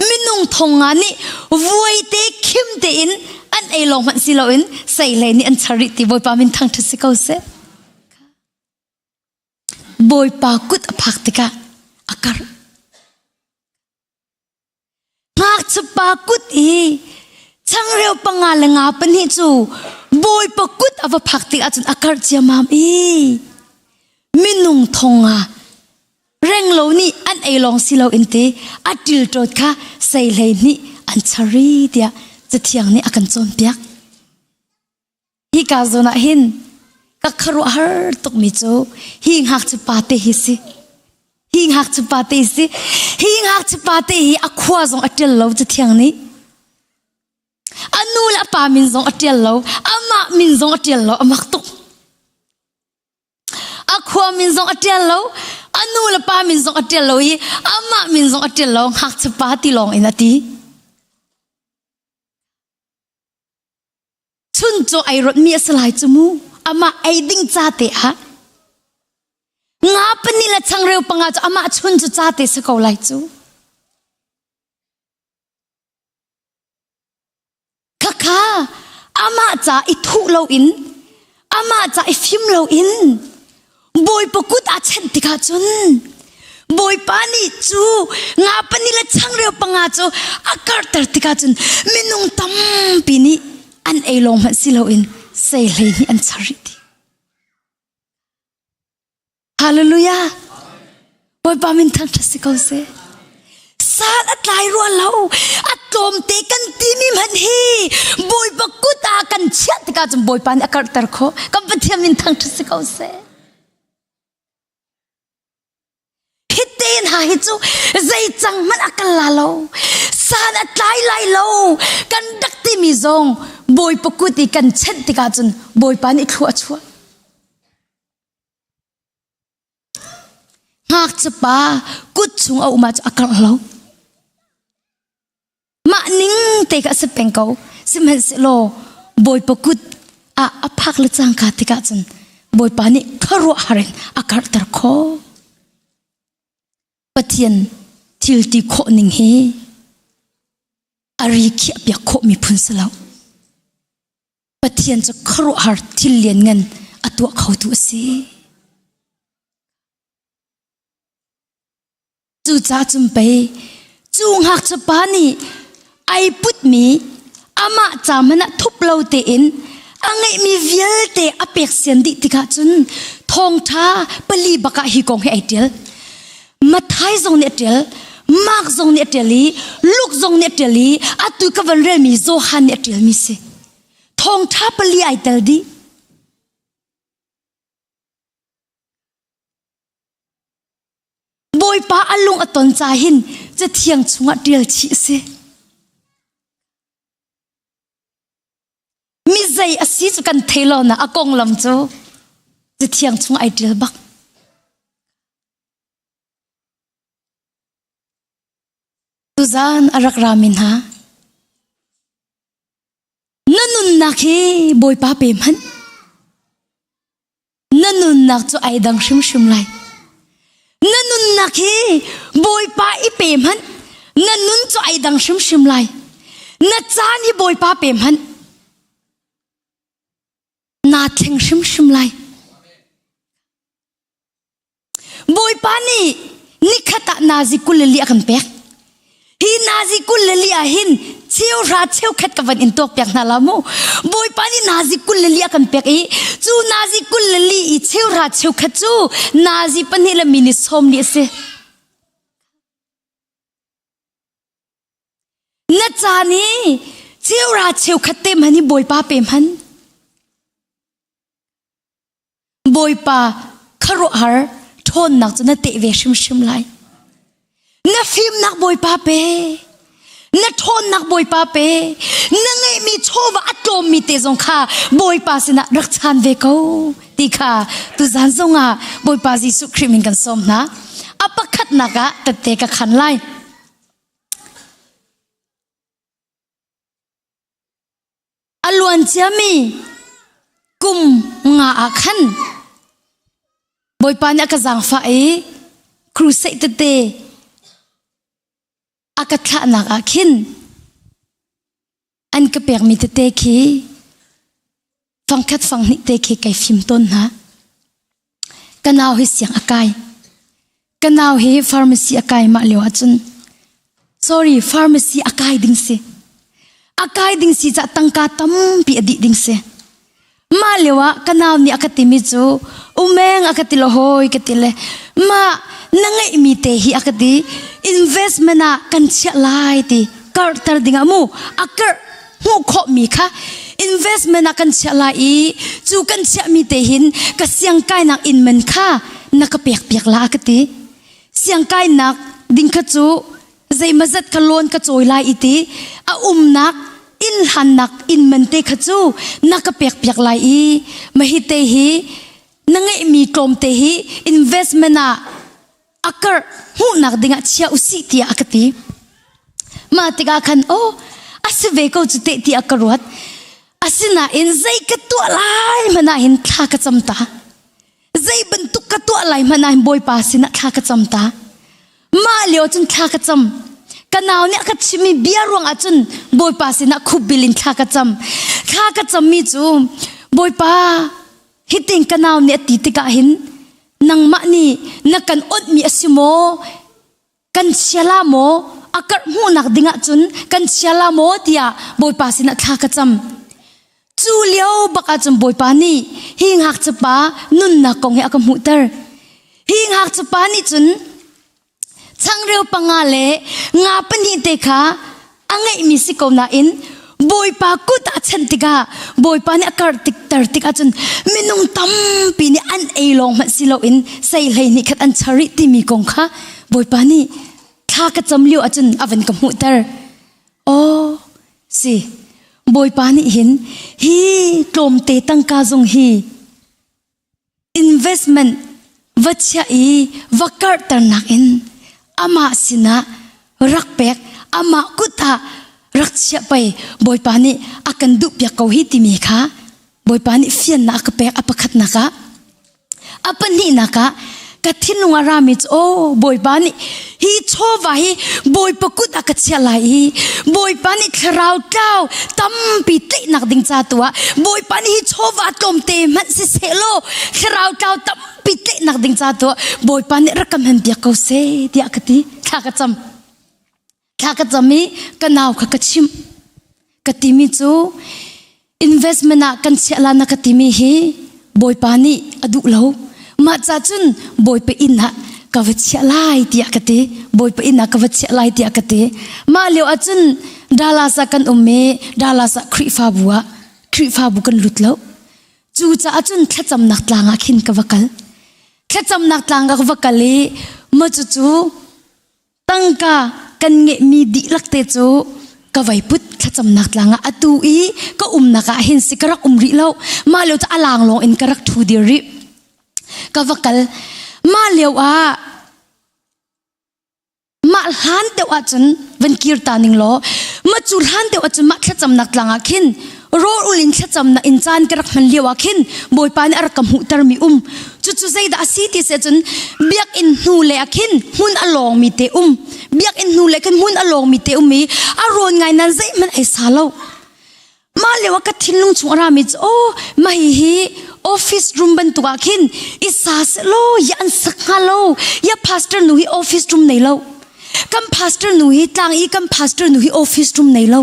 minung thong nga nih vuai te khim tein an ei lawng hmanh si loin seihlei nih an char rih ti Bawipa min thangṭhat si ko seh. Bawipa kut a phak tikah a karh. Ngakchiapa kut i changreu panga le nga pahnih cu Bawipa kut a va phak tik ahcun a karh ciamam i minung thong ah renglo nih an ei lawng si loin te a ṭilṭawt kha sei hlei hnih an chari tiah Cathiang nih a kan cawnpiak. Hika zawn ah hin ka khuaruahhar tukmi cu hi ngakchiapa te hi si. Hi ngakchipa te si. Hi ngakchipa te hi a khua zong a ṭial lo Cathiang nih. A nu le a pa min zong a ṭial lo. Amah min zong a ṭial lo. A mak tuk. A khua min zong a ṭial lo. A nu le pa min zong a ṭial lo i amah min zong a ṭial lo. Ngakchiapa ti lawng in a ti. Chun cu ai rawtmi a si lai cu mu. Amah ei ding ca te ah. Nga pahnih le changreu panga cu amah chun cu ca te si ko lai cu. Khakha amah ca i thuh loin amah ca i fim loin Bawipa kut aa chanh tikah cun Bawipa nih cu nga pahnih le changreu panga cu a karhter tikah cun minung tampi nih an ei lawng hmanh si loin sei hlei nih an char rih ti. Hallelujah! Bawipa min thangṭhat si ko seh. San a tlai rua lo. A tlawmte kan timi hmanh hi Bawipa kut ah kan chiah tikah cun Bawipa nih a karhter khawh. Kan Pathian min thangṭhat si ko seh. Hi te hna hi cu zei cang hmanh a kal la lo. San a tlai lai lo. Kan rak timi zong Bawipa kut i kan chenh tikah cun Bawipa nih thlua a chuah. Ngakchiapa kut chung a um ah cu a karh lo. Mah ning te kha a si peng ko. Sihmanhsehlaw Bawipa kut ah a phak le cangka tikah cun Bawipa nih khuaruahhar in a karhter khawh. Pathian thil ti khawh ning hi a ri khiah piak khawh mi phun si lo. Pathian cu khuaruahhar thil lianngan a tuah khotu a si. Cucaah cun pei cu ngakchiapa nih ai putmi amah ca hmanh ah thup lo tein a ngeihmi vialte a pek sian dih tikah cun thawngṭha pali bak ah hi kong hi ai ṭial. Matthai zong nih a ṭial, Mark zong nih a ṭial i Luke zong nih a ṭial i atu ka van relmi Johan nih a ṭialmi si. Thawngṭha pali ai tel dih. Bawipa a lung a ton ca hin cathiang chungah ṭial chih a si. Mi zei a si cu kan thei lo na a konglam cu cathiang chung ai ṭial bak. Tuzaan a rak rami hna na nunnak hi Bawipa pe hmanh. Na nunnak cu ai dang hrimhrim lai. Na nunnak hi Bawipa i pe hmanh. Na nun cu ai dang hrimhrim lai. Na caan hi Bawipa pe hmanh. Naa thleng hrimhrim lai. Bawipa nih nikhat ah nazi 24 a kan pek. Hi nazi 24 ah hin Cheuhra cheukhat ka van in tuak piak hna la mu. Bawipa nih nazi kul le li a kan pek i cu nazi kul le li i cheuhra cheukhat cu nazi pahnih le minute sawm li a si. Na caan i cheuhra cheukhat te hman hi Bawipa pe hman. Bawipa khuaruahhar ṭhawnnak cu na teh ve hrimhrim lai. Na fimnak Bawipa pe. Na ṭhawnnak Bawipa pe. Na ngeihmi chawva a tlawmmi te zong kha Bawipa sinah rak chan ve ko ti kha tuzan zongah Bawipa Jesuh Khrih min kan sawm hna. A pakhatnak ah tette ka khan lai. A luan ciami kum nga ah khan Bawipa nih a ka zaangfah i crusade tete a ka thlahnak ah khin an ka pekmi tete khi fangkhat fanghnih te khi kai fim tawn hna. Ka nau hi siang a kai. Ka nau hi pharmacy a kai mah lio ahcun sorry pharmacy a kai ding si. A kai ding si cah tangka tampi a dih ding si. Mah lio ah ka nau nih a ka timi cu umeng a ka ti lo hoi ka ti le mah na ngeihmi te hi a ka ti investment ah kan chiah lai ti karhter ding ah mu a karh hmuh khawhmi kha investment ah kan chiah lai i cu kan chiahmi te hin ka siangkainak inn man kha na ka pek piak la ka ti siangkainak ding kha cu zeimazat ka loan ka cawi lai i ti a umnak inn hlannak inn man te kha cu na ka pek piak lai i mahi te hi na ngeihmi tlawmte hi investment ah a karh hmuhnak dingah chia usih tiah a ka ti. Mah tikah khan aw a si ve ko cu teh tiah ka ruat. Asinain zei ka tuah lai hmanh ah hin thla ka cam ta. Zei bantuk ka tuah lai hmanh ah hin Bawipa sinah thla ka cam ta. Mah lio cun thla ka cam. Ka nau nih a ka chimmi bia ruang ah cun Bawipa sinah khupbil in thla ka cam. Thla ka cammi cu Bawipa hitin ka nau nih a ti tikah hin nangmah nih na kan onhmi a si maw kan chia la maw a karh hmuhnak dingah cun kan chia la maw tiah bawipa sinah thla ka cam cu lio bak ahcun bawipa nih hi ngakchiapa nunnak kong hi a ka hmuhter hi ngakchiapa nih cun Changreu panga le nga pahnih te kha a ngeihmi si ko nain Bawipa kut ah chanh tikah Bawipa nih a karh tikter tik ahcun minung tampi nih an ei lawng hmanh si loin sei 12 khat an char rih timi kong kha Bawipa nih thla ka cam lio ahcun a van ka hmuhter. Aw si Bawipa nih hin hi tlawmte tangka zong hi investment va chiah i va karhternak in amah sinah rak pek amah kut ah rak chiah pei bawipa nih a kan duh piak ko hi timi kha bawipa nih fiannak a ka pek a pakhatnak ah a pahnihnak ah ka thinlung a rami cu aw bawipa nih hi chawva hi bawipa kut ah ka chiah lai i bawipa nih thlarau tlau tampi tlaihnak ding ca tu ah bawipa nih hi chawva tlawmte hmanh si seh law thlarau tlau tampi tlaihnak ding ca tu ah bawipa nih rak ka hman piak ko seh tiah ka ti thla ka cam thla ka cam i ka nau kha ka chimh ka timi cu investment ah kan chiah la na ka timi hi bawipa nih a duh lo mah ca cun bawipa inn ah ka va chiah lai tiah ka ti bawipa inn ah ka va chiah lai tiah ka ti mah lio ah cun Dallas ah kan um i Dallas ah Khrihfabu ah Khrihfabu kan lut lo cu caah cun thlacamnak tlang ah khin ka va kal thlacamnak tlang ka va kal i ma cu cu Tangka kan ngeihmi dihlak te cu ka vai put thlacamnak tlang ah atu i ka umnak ah hin si ka rak um rih lo mah lio cu a lang lawng in ka rak thu dir rih ka va kal mah lio ah mah hlan deuh ahcun van kir ta ning law ma cu hlan deuh ahcun mah thlacamnak tlang ah khin rawl ul in thlacamnak in caan ka rak hman lio ah khin Bawipa nih a rak ka hmuhtermi um cucu zeidah a si ti si ahcun biakinn hnu le ah khin hmun a lawngmi te um biakinn hnu le khin hmun a lawngmi te um i a rawn ngai nan zeihmanh ei sa lo mah lio ah ka thinlung chung a rami cu oh mah hi office room bantuk ah khin i sa seh law ya an sak hnga lo ya pastor nu hi office room nei lo kan pastor nu hi tlang i kan pastor nu hi office room nei lo.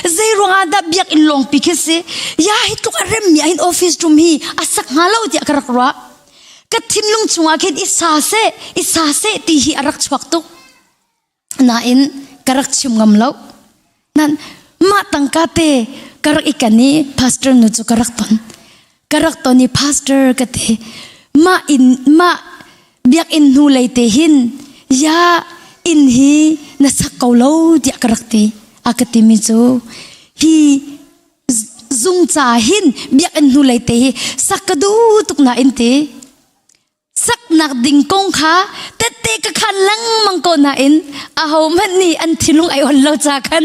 Zei ruangah dah biakinn lawngpi khi si? Ya hi tluk a remmi ah hin office room hi a sak hnga lo tiah ka rak ruah. Ka thinlung chungah khin i sa seh, i sa seh ti hi a rak chuak tuk. Nain ka rak chim ngam lo. Nan mah tangka te ka rak i kan i pastor nu cu ka rak ton. Ka rak ton i pastor ka ti. Mah in mah biakinn hnu lei te hin ya inn hi na sak ko lo tiah ka rak ti. A ka timi cu hi zung ca hin biakinn hnu lei te hi sak ka duh tuk nain ti. Saknak ding kong kha tette ka khan lengmang ko nain ahohmanh nih an thinlung ai on lo ca khan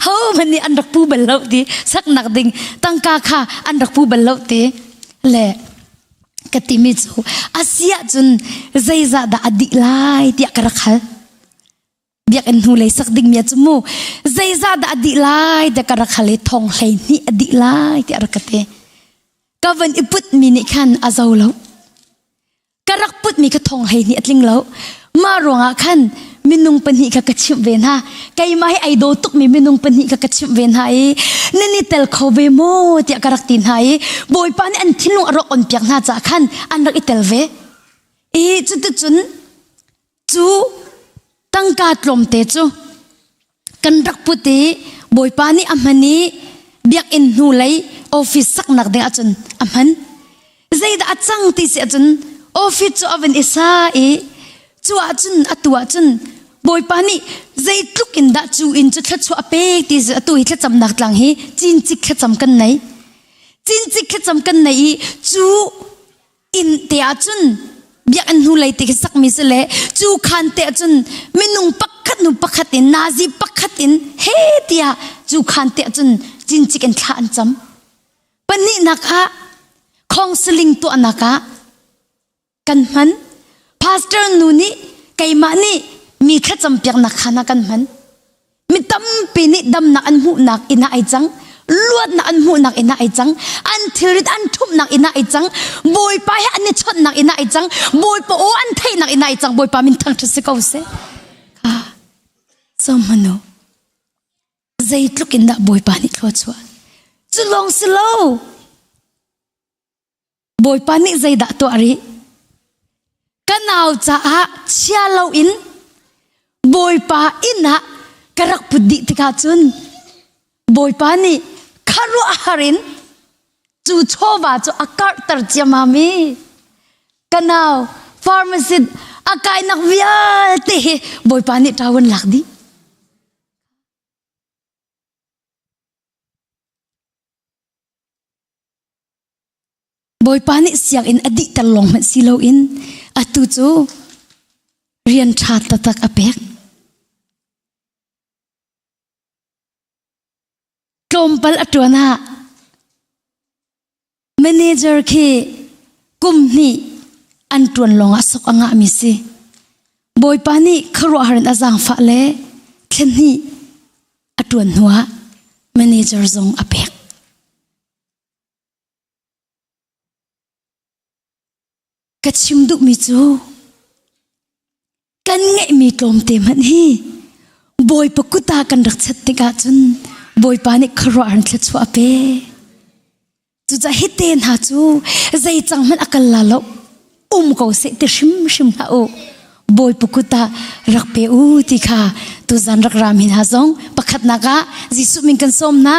hohmanh nih an rak pu bal lo ti saknak ding tangka kha an rak pu bal lo ti le ka timi cu a si ahcun zeizah dah a dih lai tiah ka rak hal. Biakinn hnulei sak dingmi ah cu mu zeizah dah a dih lai tiah ka rak hal i thong 12 a dih lai tiah a rak ka ti. Ka van i putmi nih khan a zo lo. Ka rak putmi kha thong 12 a tling lo. Mah ruangah khan minung pahnih kha ka chimh ve hna. Keimah hi ai daw tukmi minung pahnih kha ka chimh ve hna i nan i tel kho ve maw tiah ka rak ti hna i Bawipa nih an thinlung a rak on piak hna caah khan an rak i tel ve. I cuticun Cu tangka tlawmte cu kan rak put i Bawipa nih a hman i biakinn hnulei office saknak ding ahcun a hman. Zeidah a cang ti si ahcun office cu a van i sa i cu ahcun atu ahcun Bawipa nih zeitluk in dah cu inn cu thluachuah a pek ti si atu hi thlacamnak tlang hi cincik thlacam kan nei. Cincik thlacam kan nei i cu inn te ahcun biakinn hnulei te khi sakmi si le cu khan te ahcun minung pakhat hnu pakhat in nazi pakhat in he tiah cu khan te ahcun cincik in thla an cam. Pahnihnak ah counseling tuahnak ah kan hman. Pastor nu nih keimah nih mi thlacam piaknak khan ah kan hman. Mi tampi nih damnak an hmuhnak inn ah ai cang. Luatnak an hmuhnak inn ah ai cang. An thilrit an ṭhumhnak inn ah ai cang. Bawipa he an i chawnhnak inn ah ai cang. Bawipa aw an theihnak inn ah ai cang. Bawipa min thangṭhat si ko seh. Ka zohmanu zeitluk in dah Bawipa nih thluachuah. Cu lawng si lo. Bawipa nih zeidah tuah rih? Ka nau caah chia loin Bawipa inn ah ka rak put dih tikah cun Bawipa nih khuaruahhar in cu chawva cu a karhter ciammam i ka nau pharmacist a kainak vialte hi Bawipa nih ṭawan lak dih. Bawipa nih sianginn a dihter lawng hmanh si loin atu cu rian ṭha taktak a pek. Tlawmpal a ṭuan ah manager khi kum hnih an ṭuan lawngah sok a ngahmi si. Bawipa nih khuaruahhar in a zaangfah le thlen hnih a ṭuan hnuah manager zong a pek. Ka chim duhmi cu kan ngeihmi tlawmte hmanh hi Bawipa kut ah kan rak chat tikah cun Bawipa nih khuaruahhar in thluachuah a pe. Cucaah hi te hna cu zei cang hmanh a kal la lo um ko seh ti hrimhrim hlah u. Bawipa kut ah rak pe u ti kha tuzan rak ram hi hna zong pakhatnak ah Jesuh min kan sawm hna.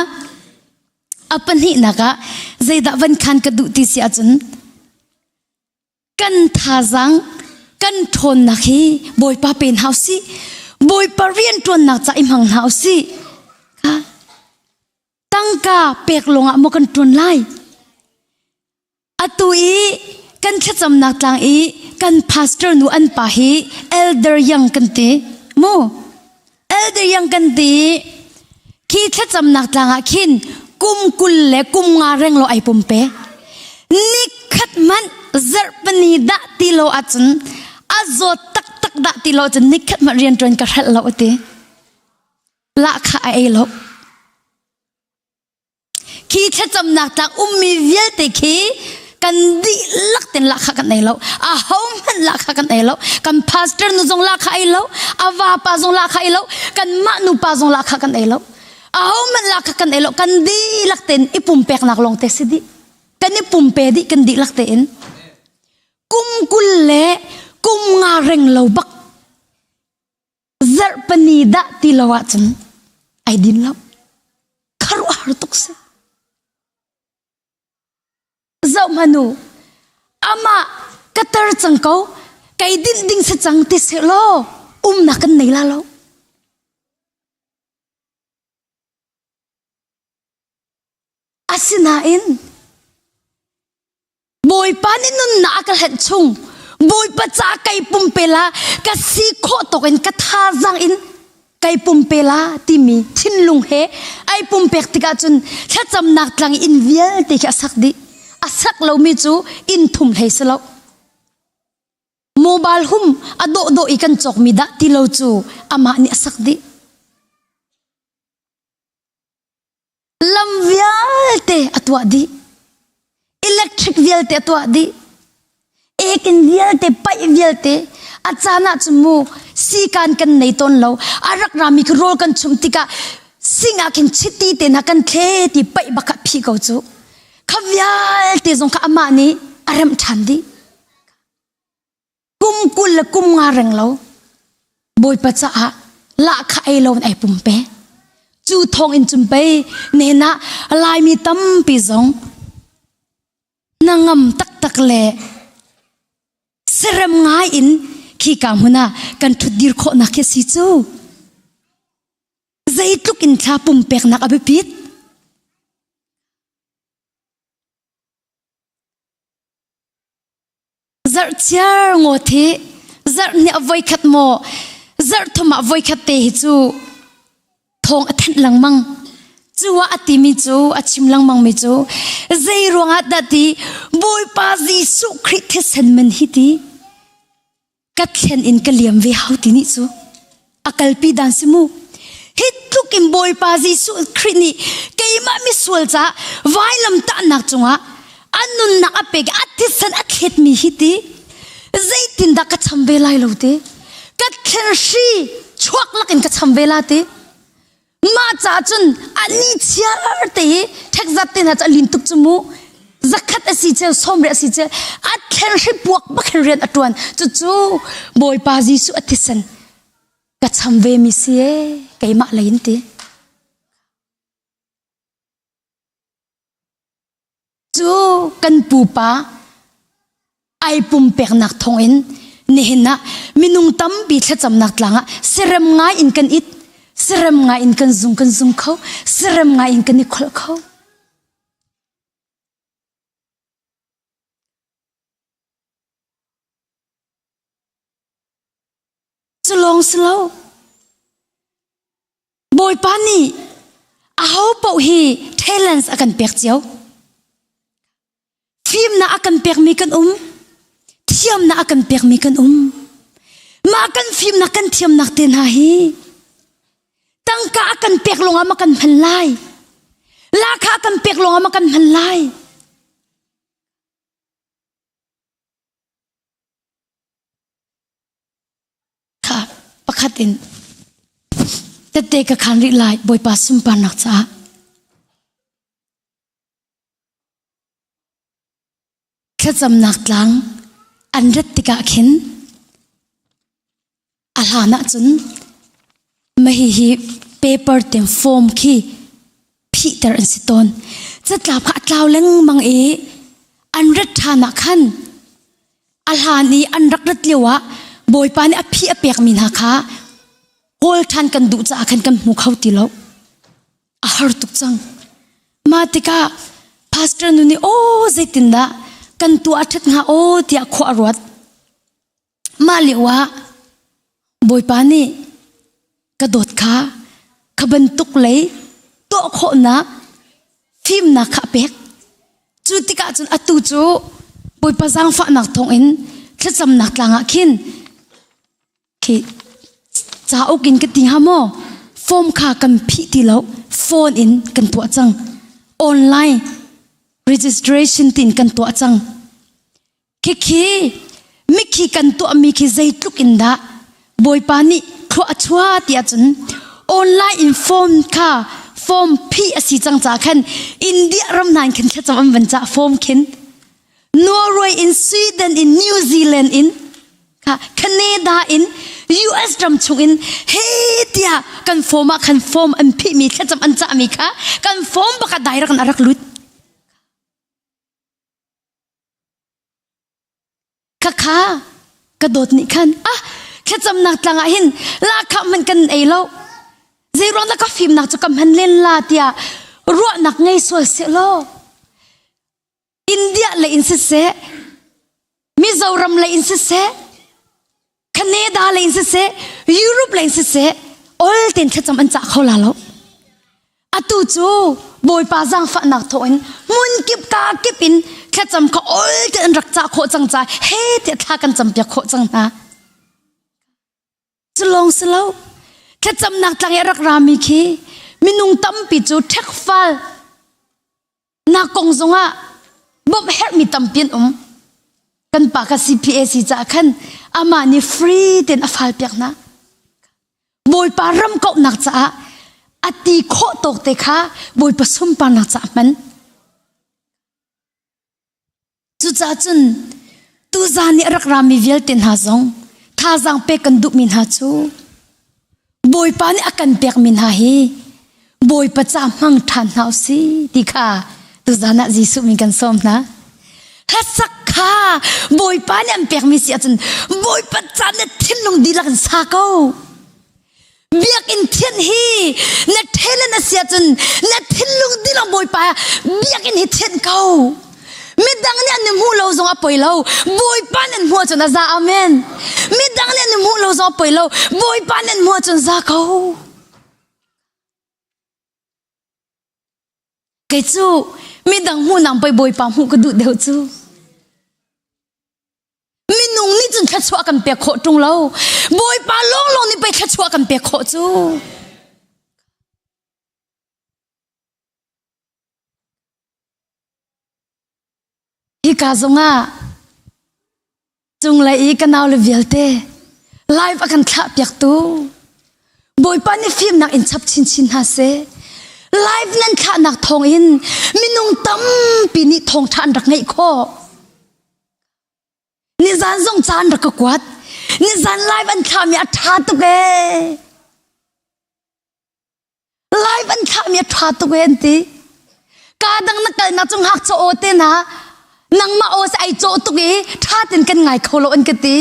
A pahnihnak ah zeidah van khan ka duh ti si ahcun kan thazaang kan ṭhawnnak hi Bawipa pe hna usih. Bawipa rianṭuannak ca i hmang hna usih. Tangka pek lawngah maw kan ṭuan lai? Atu i kan thlacamnak tlang i kan pastor nu an pa hi elder yang kan ti mu elder yang kan ti khi thlacamnak tlang ah khin kum 20 le kum nga reng lo ai pumpe nikhat hmanh zarhpani dah ti lo ahcun a zawt taktak dah ti lo cun nikhat hmanh rianṭuan ka hrelh lo ati lahkhah a ei lo Khi thlacamnak tlak ummi vialte khi kan dihlak ten lahkhah kan ei lo. A ho hmanh lahkhah kan ei lo. Kan pastor nu zong lahkhah ei lo. A vapa zong lahkhah ei lo. Kan mah nupa zong lahkhah kan ei lo. Aho hmanh lak kha kan ei lo kan dihlak tein i pumpeknak lawng te si dih. Kan i pumpe dih kan dihlak tein. Kum 20 le kum nga reng lo bak zarh pani dah ti lo ahcun ai din lo. Kharuahhar tuk si. Zoh hmanh u, amah ka tar cang ko, kei dinh ding si cang ti seh law umnak kan nei la lo. Asinain Bawipa nih nunnak a ka hlenh chung Bawipa ca kai pumpe la ka si khawh tawk in ka thazaang in kai pumpe la timi thinlung he ai pumpek tikah cun thlacamnak tlang inn vialte khi a sak dih. A sak lomi cu inn thum hlei si lo. Mobile hum a dawhdawh i kan cawkmi dah ti lo cu amah nih a sak dih. Lam vialte a tuah dih. Electric vialte a tuah dih. Ekin vialte, paih vialte. A caan ah cun mu sikan kan nei tawn lo. A rak rami khi rawl kan chumh tikah sing ah khin chiti te hna kan thle ti paih bak ah phi ko cu. Kha vialte zong kha amah nih a remh ṭhan dih. Kum 20 le kum nga reng lo Bawipa caah lahkhah ei lo in ai pumpe. Cu thawng in cun pei nehna Laimi tampi zong hnangam taktak le serem ngai in khika hmun ah kan ṭhutdir khawhnak khi si cu. Zeitluk in thla pumpeknak a biapit. Zarh chiar ngawt hi zarh nih a voikhat maw zarh thum ah voikhat te hi cu thawng a thanh lengmang. Cu ah a timi cu a chim lengmang mi cu zei ruangah dah ti Bawipa Jesuh Khrih thisen man hi ti ka thlen in ka liam ve hau ti nih cu a kalpi dan si mu hi tluk in Bawipa Jesuh Khrih nih keimah misual ca vailam tahnak cungah a nunnak a pek a thisen a thletmi hi ti zeitindah ka cham ve lai lo ti ka thlen hri chuak lakin ka cham ve la ti Mah ca cun a ni chiar te hi ṭhekzat te hna cu a lin tuk cu mu. Zakhat a si cheu, sawmriat a si cheu, a thlen hri puak bak hin rian a ṭuan. Cucu Bawipa Jesuh a thisen ka cham ve mi si ee, keimah lei in ti. Cu kan pupa ai pumpeknak thawngin nihin ah minung tampi thlacamnak tlang ah serem ngai in kan it serem ngai in kan zung kan zung kho serem ngai in kan i kholh kho cu lawng si lo Bawipa nih aho paoh hi talents a kan pek cio. Fimnak a kan pekmi kan um. Thiamnak a kan pekmi kan um. Mah kan fimnak kan thiamnak te hna hi tangka a kan pek lawngah ma kan hman lai. Lakha a kan pek lawngah ma kan hman lai. Kha pakhat in tette ka khan rih lai Bawipa sunparnak caah. Thlacamnak tlang an rat tikah khin a hlan ahcun mahi hi paper ten form khi phihter an si tawn. Catlap kha a tlau lengmang i an rat ṭhan ah khan a hlan i an rak rat lio ah Bawipa nih a phih a pekmi hna kha kawl ṭhan kan duh caah khan kan hmu kho ti lo. A har tuk cang. Mah tikah pastor nu nih aw zeitindah kan tuah a ṭhat hnga aw tiah khua a ruat. Mah lio ah Bawipa nih ka dawt kha kha bantuk lei tuah khawhnak fimnak kha a pek. Cu tikah cun atu cu Bawipa zaangfahnak thawngin thlacamnak tlang ah khin khi cauk in ka ti hnga maw form kha kan phih ti lo phone in kan tuah cang online registration tin kan tuah cang Khikhi mikhi kan tuahmi khi zeitluk in dah Bawipa nih thlua a chuah ti ahcun online in phone kha phone. Form phi a si cang ca khan India ram hna in khin thlacam an van cah form khin Norway in Sweden in New Zealand in kha Canada in US ram chung in he tiah kan form ah khan form an phih mi thlacam an cah mi kha kan form baka direct in a rak lut. Khakha ka dawt nih khan ah thlacamnak tlang ah hin lahkhah hmanh kan ei lo zeiruang dah ka fimnak cu ka hman len la tiah ruahnak ngei sual seh law India lei in siseh Mizoram lei in siseh Canada lei in siseh Europe lei in siseh ol ten thlacam an cah kho la lo Atu cu Bawipa zaangfahnak thawngin hmun kip ka kip in thlacam kha ol te an rak cah khawh cang ca he tiah thla kan campiak khawh cang hna. Cu lawng si lo thlacamnak tlang i a rak rami khi minung tampi cu ṭhekfal nak kong zongah bawmh herhmi tampi an um. Kan pa kha CPA si caah khan amah nih free tein a fal piak hna. Bawipa ram kauhnak caah a ti khawh tawk te kha Bawipa sunparnak caah hman. Cucaah cun tuzaan i a rak rami vialte hna zong thazaang pek kan duhmi hna cu Bawipa nih a kan pekmi hna hi Bawipa ca hmang ṭhan hna u si ti kha tuzaan ah Jesuh min kan sawm hna. Hlasak kha Bawipa nih an pekmi si ahcun Bawipa ca na thinlung dihlak in sa ko. Biakinn thianh hi na talent a si ahcun na thinlung dihlak Bawipa biakinn hi thianh ko. Midang nih an i hmuh lo zong a poi lo. Bawipa nih an hmuh ahcun a za. Amen. Midang nih an i hmuh lo zong a poi lo. Bawipa nih an hmuh ahcun za ko. Kei cu midang hmuh nang pei Bawipa hmuh ka duh deuh cu. Minung nih cun thluachuah kan pek khawh ṭung lo. Bawipa lawnglawng nih pei thluachuah kan pek khawh cu. Hika zongah cunglei i ka naule vialte live a kan thlah piaktu Bawipa nih fimnak in chap chinchin hna seh. Live nan thlahnak thawngin minung tampi nih thawngṭha an rak ngeih khawh. Nizan zong caan rak ka kuat. Nizan live an thlahmi a ṭha tuk ee. Live an thlahmi a ṭha tuk ee an ti. Ka dang na kalnak cu ngakcha aw te na nangmah aw si ai cawh tuk i ṭha ten kan ngai kho lo an ka ti.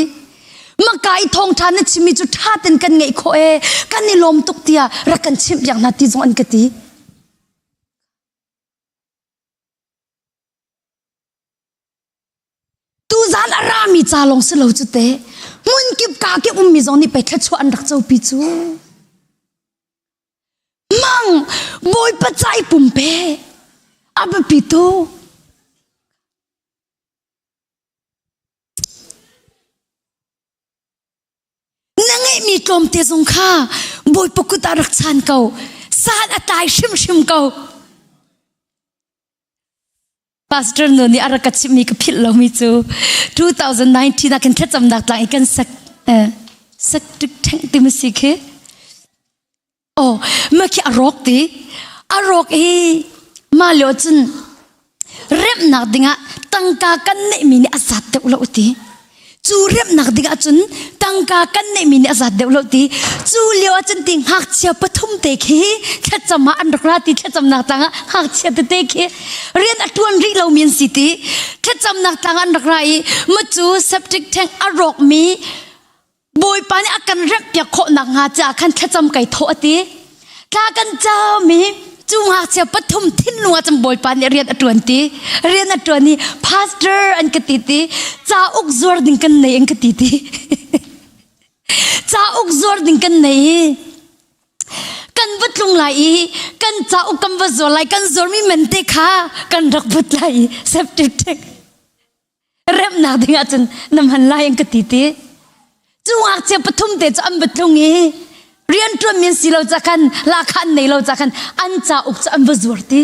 Maka i thawngṭha na chimmi cu ṭha ten kan ngeih khawh ee kan i lawm tuk tiah rak kan chimh piak hna ti zong an ka ti. Tuzan a rami ca lawng si lo cu te. Hmun kip ka kip ummi zong nih pei thluachuah an rak copi cu. Mang Bawipa ca i pumpe a biapi tu. Na ngeihmi tlawmte zong kha Bawipa kut ah rak chan ko. San a tlai hrimhrim ko. Pastor nu nih a rak ka chimhmi ka philh lomi cu 2019 ah khin thlacamnak tlang i kan sak eh, sak tik theng ti ma si khi oh ma khi a rawk ti a rawk i ma lio cun remnak dingah tangka kan neihmi nih a zat deuh lo ti Cu remnak dingah cun tangka kan neihmi nih a zat deuh lo ti. Cu lio ah cun ti ngakchia pathum te khi thlacam ah an rak ra ti thlacamnak tlang ah ngakchia tete khi rian a tuan rih lomi an si ti. Thlacamnak tlang ah an rak ra i ma cu septic tank a rawkmi Bawipa nih a kan remhpiak khawh nakhnga caah khan thlacam kai thawh a ti. Thla kan cam i cu ngakchia pathum thinlung ah cun Bawipa nih rian a ṭuan ti. Rian a ṭuan i pastor an ka ti ti. Cauk zuar ding kan nei an ka ti ti. Cauk zuar ding kan nei i kan va tlung lai i kan cauk kan va zuar lai kan zuarmi man te kha kan rak put lai i septic tank remnak ding ahcun na hman lai an ka ti ti cu ngakchia pathum te cu an va tlung i rianṭuan min si lo ca khan lahkhah an nei lo ca khan an cauk cu an va zuar ti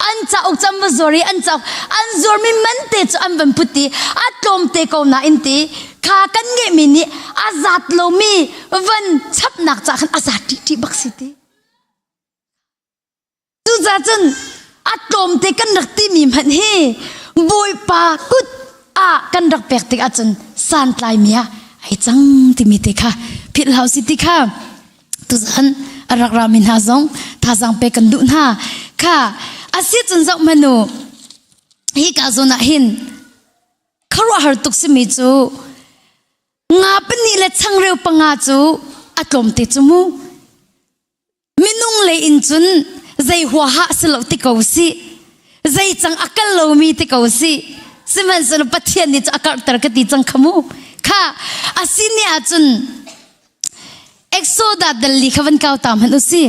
an cauk cu an va zuar i an cauk an zuarmi man te cu an van put ti a tlawm te ko nain ti kha kan ngeihmi nih a zat lomi van chapnak ca khan a zat ṭih ṭih bak si ti. Cucaah cun a tlawmte kan rak timi hmanh hi Bawipa kut ah kan rak pek tik ahcun santlaimi ah ai cang timi te kha philh hau si ti kha tuzan a rak rami hna zong thazaang pek kan duh hna kha a si cun zoh hmanh u hi ka zawn ah hin khuaruahhar tuk simi cu nga pahnih le changreu panga cu a tlawmte cu mu Minung lei in cun zei huaha si lo ti ko si. Zei cang a kal lomi ti ko si. Sihmanhsehlaw Pathian nih cu a karhter ka ti cang kha mu. Kha a si ni ahcun Exodus dal li kha van kau ta hmanh u si.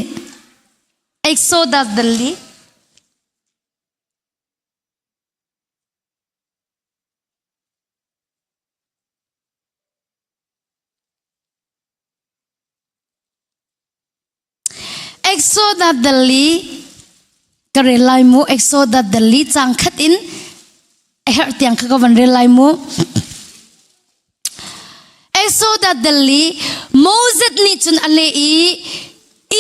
Exodus dal li. Exodus dali ka rel lai mu Exodus dali cang khat in a herh tiang kha ka van rel lai mu Exodus dali Moses nih cun a leh i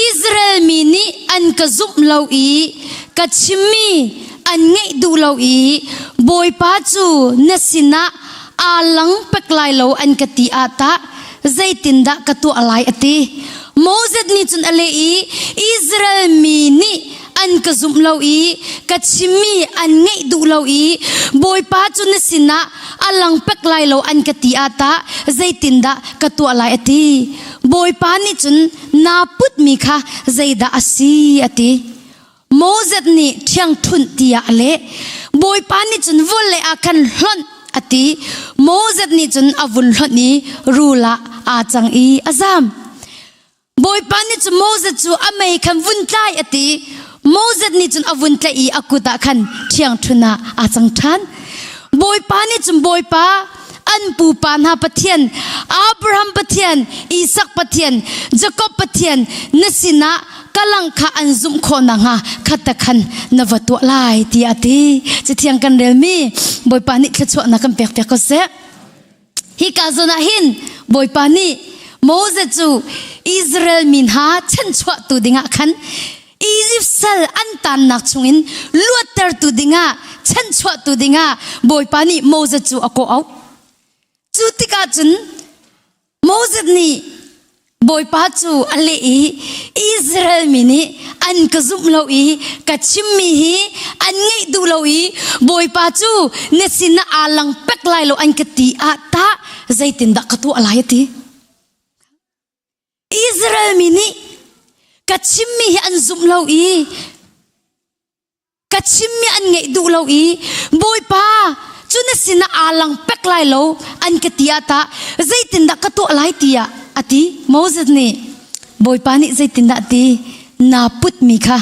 Israel mi nih an ka zumh lo i ka chimmi an ngaih duh lo i Bawipa cu na sinah aa lang pek lai lo an ka ti ah tah zeitindah ka tuah lai a ti. Moses nih cun a leh i Israel mi nih an ka zumh lo i ka chimmi an ngaih duh lo i Bawipa cu na sinah a lang pek lai lo an ka ti ah tah zeitindah ka tuah lai a ti. Bawipa nih cun naa putmi kha zeidah a si a ti. Moses nih ṭhiangṭhunh tiah a leh. Bawipa nih cun vawlei ah khan hlonh a ti. Moses nih cun a vun hlonh i rul ah aa cang i a zam. Bawipa nih cun Moses cu a mei khan vun tlai a ti. Moses nih cun a vun tlaih i a kut ah khan ṭhiangṭhunh ah aa cang ṭhan. Bawipa nih cun Bawipa an pupa hna Pathian Abraham Pathian Isak Pathian Jakob Pathian na sinah ka lang kha an zumh khawh nakhnga khat khan na va tuah lai tiah a ti. Cathiang kan relmi Bawipa nih thluachuahnak kan pek piak ko seh. Hika zawn ah hin Bawipa nih Moses cu Israel mi hna chanchuahtu dingah khan Egypt sal an tannak chungin luattertu dingah chanchuahtu dingah Bawipa nih Moses cu a kawh auh. Cu tikah cun Moses nih Bawipa cu a leh i Israel mi nih an ka zumh lo i ka chimmi hi an ngaih duh lo i Bawipa cu na sinah aa lang pek lai lo an ka ti ah tah zeitindah ka tuah lai a ti. Israel mi nih ka chimmi hi an zumh lo i ka chimmi an ngaih duh lo i Bawipa cu na sinah aa lang pek lai lo an ka ti ah tah zeitindah ka tuah lai tiah a ti Moses nih Bawipa nih zeitindah a ti naa putmi kha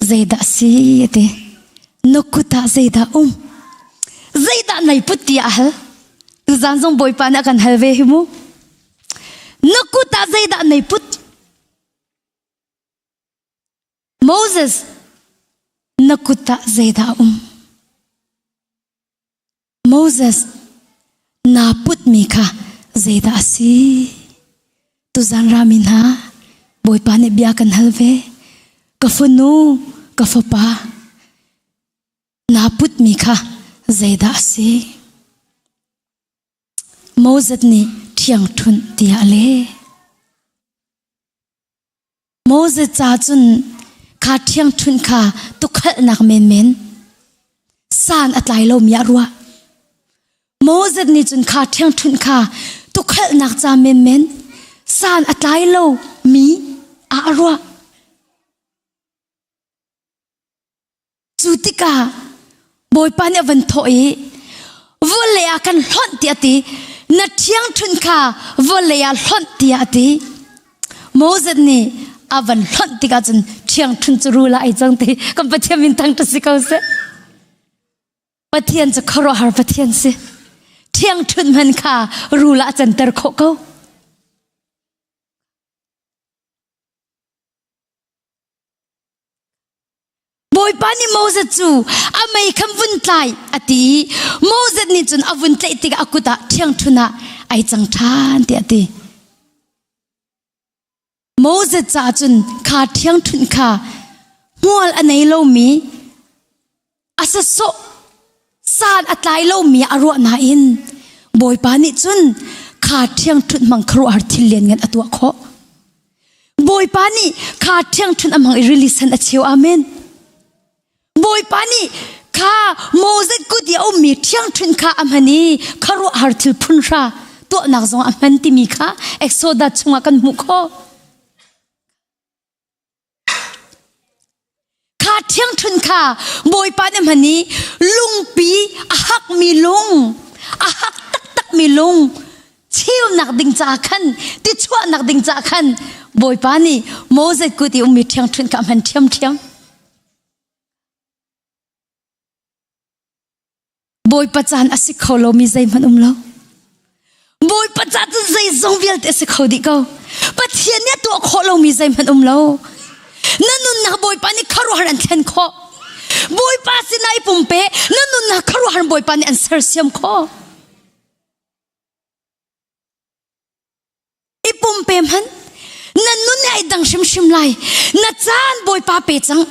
zeidah a si a ti na kut ah zeidah um zeidah nai put tiah a hal tuzan zong Bawipa nih a kan hal ve hi mu na kut ah zeidah nai put Moses, na kut ah zeidah a um? Moses, naa putmi kha zeidah a si? Tuzan rami hna, Bawipa nih bia kan hal ve. Ka fanu, ka fapa, naa putmi kha zeidah a si? Moses nih ṭhiangṭhunh tiah a leh. Moses ca cun kha ṭhiangṭhunh kha tukhalhnak menmen san a tlai lomi ah ruah. Moses nih cun kha ṭhiangṭhunh kha tukhalhnak ca menmen san a tlai lomi ah a ruah. Cu tikah Bawipa nih a van thawh i vawlei ah kan hlonh tiah a ti. Na ṭhiangṭhunh kha vawlei ah hlonh tiah a ti. Moses nih a van hlonh tikah cun ṭhiangṭhunh cu rul ah ai cang ti kan Pathian min thang si ko seh. Pathian cu khuaruahhar Pathian si. Ṭhiangṭhunh hman kha rul ah a canter khawh ko. Bawipa nih Moses cu a mei khan vun tlai a ti i Moses nih cun a vun tlaih tikah a kut ah ṭhiangṭhun ah ai cang ṭhan tiah a ti. Moses caah cun kha ṭhiangṭhunh kha. Hmual a nei lomi a sasawh san a tlai lomi a ruah nain Bawipa nih cun kha ṭhiangṭhunh hmang khuaruahhar thil lianngan a tuah khawh. Bawipa nih kha ṭhiangṭhunh a hmang i rili san a cheu. Amen. Bawipa nih kha Moses kut i a ummi ṭhiangṭhunh kha a hman i khuaruahhar thil phunhra tuahnak zong a hman timi kha Exodus chungah kan hmuh khawh. Kha ṭhiangṭhunh kha Bawipa nih hman i lungpi a hakmi lung, a hak taktakmi lung cheunak ding caah khan, ti chuahnak ding caah khan Bawipa nih Moses kut i ummi ṭhiangṭhunh kha a hman ṭhiamṭhiam. Bawipa caan a si kho lomi zeihmanh um lo. Bawipa ca cu zeizong vialte a si kho dih ko. Pathian nih a tuah khawh lomi zeihmanh um lo. Na nunnak Bawipa nih khuaruahhar an thlen khawh. Bawipa sinah i pumpe, na nunnak khuaruahhar Bawipa nih an sersiam khawh. I pumpe hmanh na nun ai dang hrimhrim lai. Na caan Bawipa pe cang.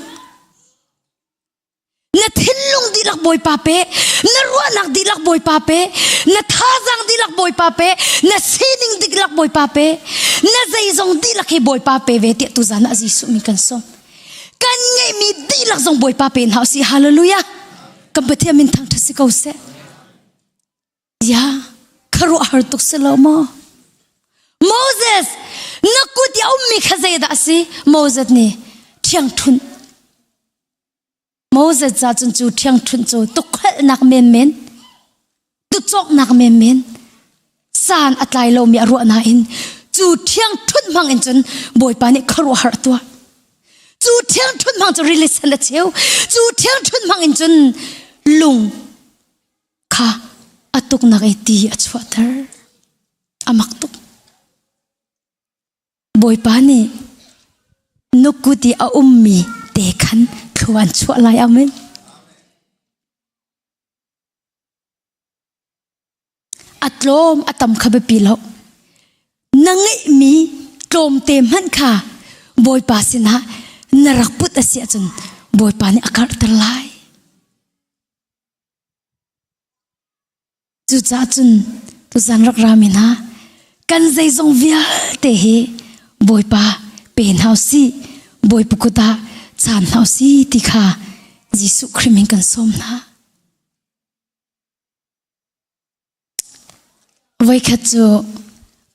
Na thinlung dihlak Bawipa pe, na ruahnak dihlak Bawipa pe, na thazaang dihlak Bawipa pe, na sining dihlak Bawipa pe, na zeizong dihlak hi Bawipa pe ve tiah tuzan ah Jesuh min kan sawm. Kan ngeihmi dihlak zong Bawipa pe hna usih. Hallelujah. Kan Pathian min thangṭhat si ko seh. Ya, khuaruahhar tuk si lo maw? Moses, na kut i a ummi kha zeidah a si? Moses nih ṭhiangṭhunh Moses ca cun cu ṭhiangṭhunh cu tukhalhnak menmen, tucawknak menmen, san a tlai lomi a ruah nain cu ṭhiangṭhunh hmang in cun Bawipa nih khuaruahhar a tuah. Cu ṭhiangṭhunh hmang cu rili sen a cheu. Cu ṭhiangṭhunh hmang in cun lung kha a tuknak i ti a chuahter. A mak tuk. Bawipa nih nukut i a ummi te khan thlua an chuah lai. Amen. A tlawm a tam kha biapi lo. Na ngeihmi tlawmte hmanh kha Bawipa sinah na rak put a si ahcun Bawipa nih a karhter lai. Cucaah cun tuzan rak rami hna kan zeizong vialte hi Bawipa pe hna usih Bawipa kut ah chaan hna usih ti kha Jesuh Khrih min kan sawm hna. Voikhat cu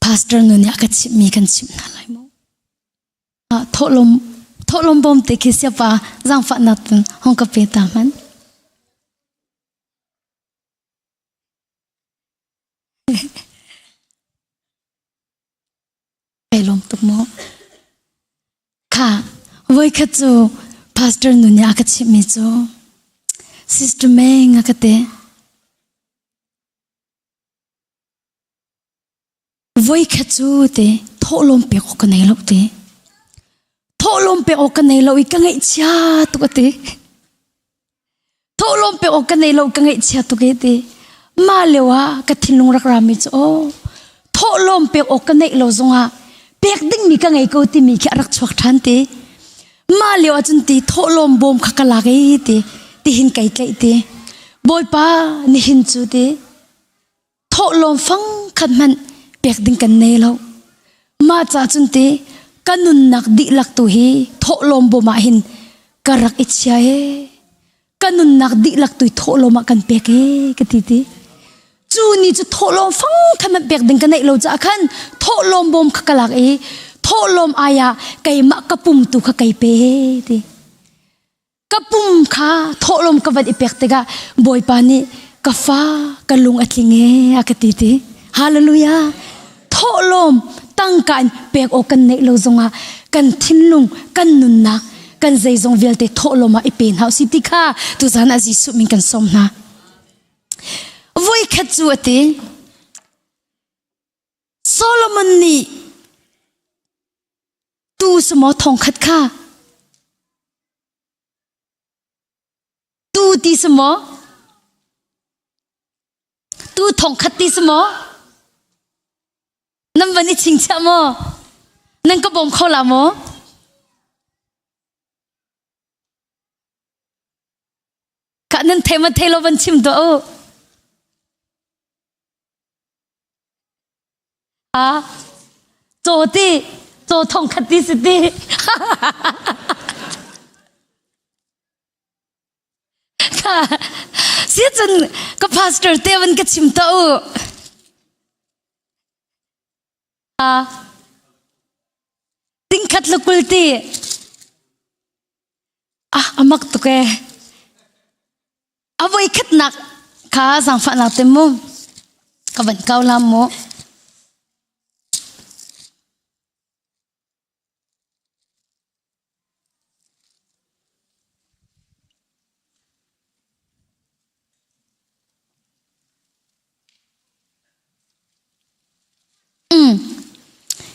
pastor nu nih a ka chimhmi kan chimh hna lai mu. Thawhlawm thawhlawm bawm te khi siapa zaangfahnak hong ka pe ta hmanh. Kai lawm tuk mu. Kha, voikhat cu pastor nu nih a ka chimhmi cu Sister Meng a ka ti. Voikhat cu te thawhlawm pek awk ka nei lo ti. Thawhlawm pek awk ka nei lo i ka ngaihchia tuk a ti. Thawhlawm pek awk ka nei lo ka ngaihchia tuk e ti. Mah lio ah ka thinlung rak rami cu aw thawhlawm pek awk ka neih lo zongah pek dingmi ka ngei ko timi khi a rak chuak ṭhan ti. Mah lio ah cun ti thawhlawm bawm kha ka lak i ti tihin kai tlaih ti. Bawipa nihin cu ti thawhlawm fang khat hmanh pek ding kan nei lo. Mah ca cun ti ka nunnak dihlak tu hi thawhlawm bawm ah hin ka rak i chia e. Ka nunnak dihlak tu hi thawhlawm ah kan pek e ka ti ti. Cu ni cu thawhlawm fang khat hmanh pek ding ka neih lo caah khan thawhlawm bawm kha ka lak i thawhlawm ai ah keimah ka pum tu kha kei pe ti. Ka pum kha thawhlawm ka van i pek tikah Bawipa nih ka fa ka lung a tling e a ka ti ti. Hallelujah. Thawhlawm tangka in pek awk kan neih lo zongah kan thinlung kan nunnak kan zeizong vialte thawhlawm ah i pe hna usih ti kha tuzan ah Jesuh min kan sawm hna. Voikhat cu a ti Solomon nih tu sumaw thongkhat kha tu ti si maw tu thongkhat ti si maw nan van i chingchiah maw nan ka bawm kho la maw? Nan thei ma thei lo van chim tuah u. A caw ti caw thong khat ti si ti. Ka si cun ka pastor te van ka chim ta u. A tingkhat le kul ti. Ah amak tuk e. A voi khatnak kha zaangfahnak te mu ka van kau lam mu.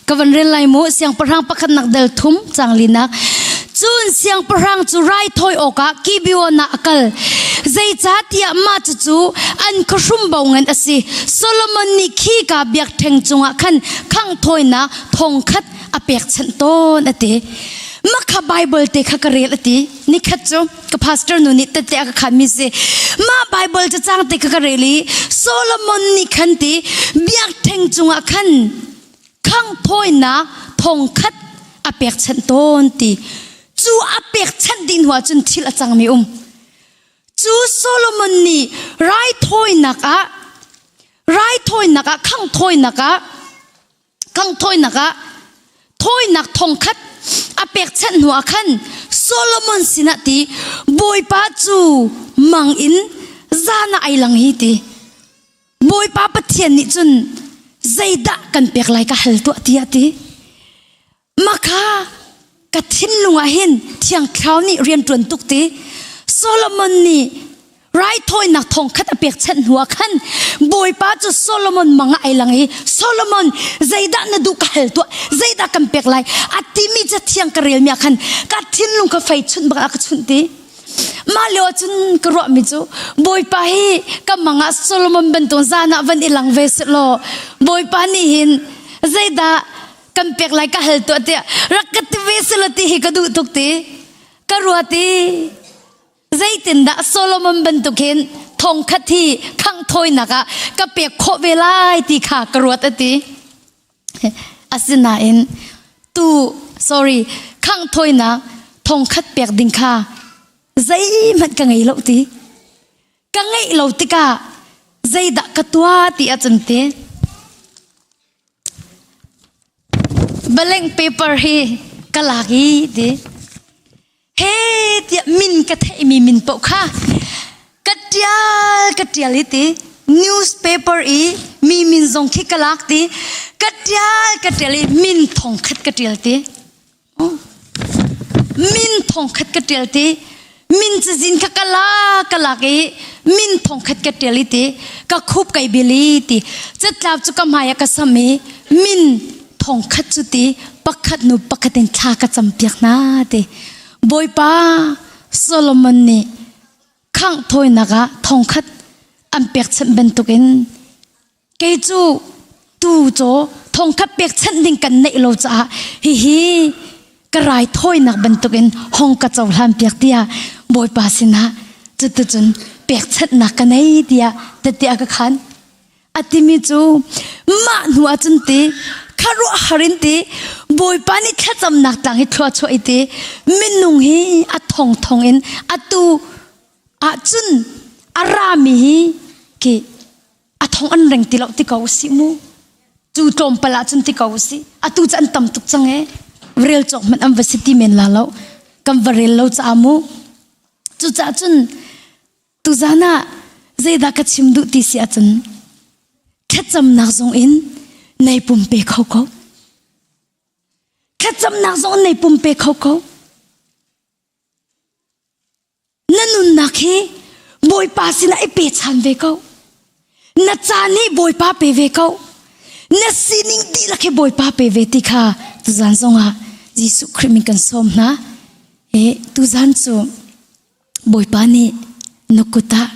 Ka van rel lai mu siangpahrang pakhatnak del thum cang linak cun siangpahrang cu raithawi awkah Gibeon ah a kal zeicahtiah mah cucu an khuahrum bo ngan a si Solomon nih khika biakṭheng cungah khan khanghthawinak thongkhat a pekchanh tawn a ti makha Bible te kha ka rel a ti nikhat cu ka pastor nu nih tette a ka khanmi si mah Bible cacang te kha ka rel i Solomon nih khan ti biakṭheng cungah khan khanghthawinak thongkhat a pekchanh tawn ti cu a pekchanh dih hnu ah cun thil a cangmi um cu Solomon nih raithawinak ah raithawinak ah khanghthawinak ah khanghthawinak ah thawinak thongkhat a pekchanh hnu ah khan Solomon sinah ti Bawipa cu mang in zan ah ai lang hi ti Bawipa Pathian nih cun zeidah kan pek lai ka hal tuah tiah ti Makha ka thinlung ah hin Thiang Thlarau nih rian ṭuan tuk ti Solomon nih raithawinak thong khat a pekchanh hnu ah khan Bawipa cu Solomon mang ah ai lang i Solomon zeidah na duh ka hal tuah zeidah kan pek lai a timi ca thiang ka rel mi ah khan ka thinlung ka fei chunh bak a ka chunh ti mah lio ah cun ka ruah mi cu Bawipa hi ka mang ah Solomon bantuk zan ah van i lang ve selaw Bawipa nih hin zeidah kan pek lai ka hal tuah tiah rak ka ti ve selaw ti hi ka duh tuk ti ka ruat i zeitindah Solomon bantuk hin thongkhat hi khangh thawinak ah ka pek khawh ve lai ti kha ka ruat a ti asinain tu sorry khangh thawinak thongkhat pek ding kha zeihmanh ka ngei lo ti ka ngeih lo tikah zeidah ka tuah ti ahcun ti Baleng paper hi ka lak i ti he tiah min ka theihmi min paoh kha ka ṭial ka ṭial i ti newspaper i mi min zong khi ka lak ti ka ṭial ka ṭial i min thong khat ka ṭial ti Min thongkhat ka ṭial ti min cazin kha ka lak ka lak i min thongkhat ka ṭial i ti ka khup kai bil i ti catlap cu ka hmai ah ka sam i min thongkhat cu ti pakhat nu pakhat in thla ka campiak hna ti Bawipa Solomon nih khangh thawinak ah thongkhat an pekchanh bantukin Kei cu tu caw thongkhat pekchanh ding kan neih lo caah hihi ka raithawinak bantukin hong ka cohlan piak tiah Bawipa sinah cuticun pekchanhnak ka nei tiah tete a ka khan. A timi cu mah hnu ah cun ti khuaruahhar in ti Bawipa nih thlacamnak tlang hi thlua chuah i ti minung hi a thongthong in atu ahcun a rami hi ki a thong an reng ti lo ti ko usih mu cu tlawmpal ahcun ti ko usih atu cu an tam tuk cang e rel cawk hmanh an va si ti men la lo kan va rel lo caah mu cucaah cun tuzan ah zeidah ka chim duh ti si ahcun thlacamnak zong in nei pumpe kho ko thlacamnak zong in nei pumpe kho ko Na nunnak hi Bawipa sinah i pechan ve ko. Na caan hi Bawipa pe ve ko. Na sining dihlak hi Bawipa pe ve ti kha tuzan zongah Jesuh Khrih min kan sawm hna. E, tuzan cu Bawipa nih na kut ah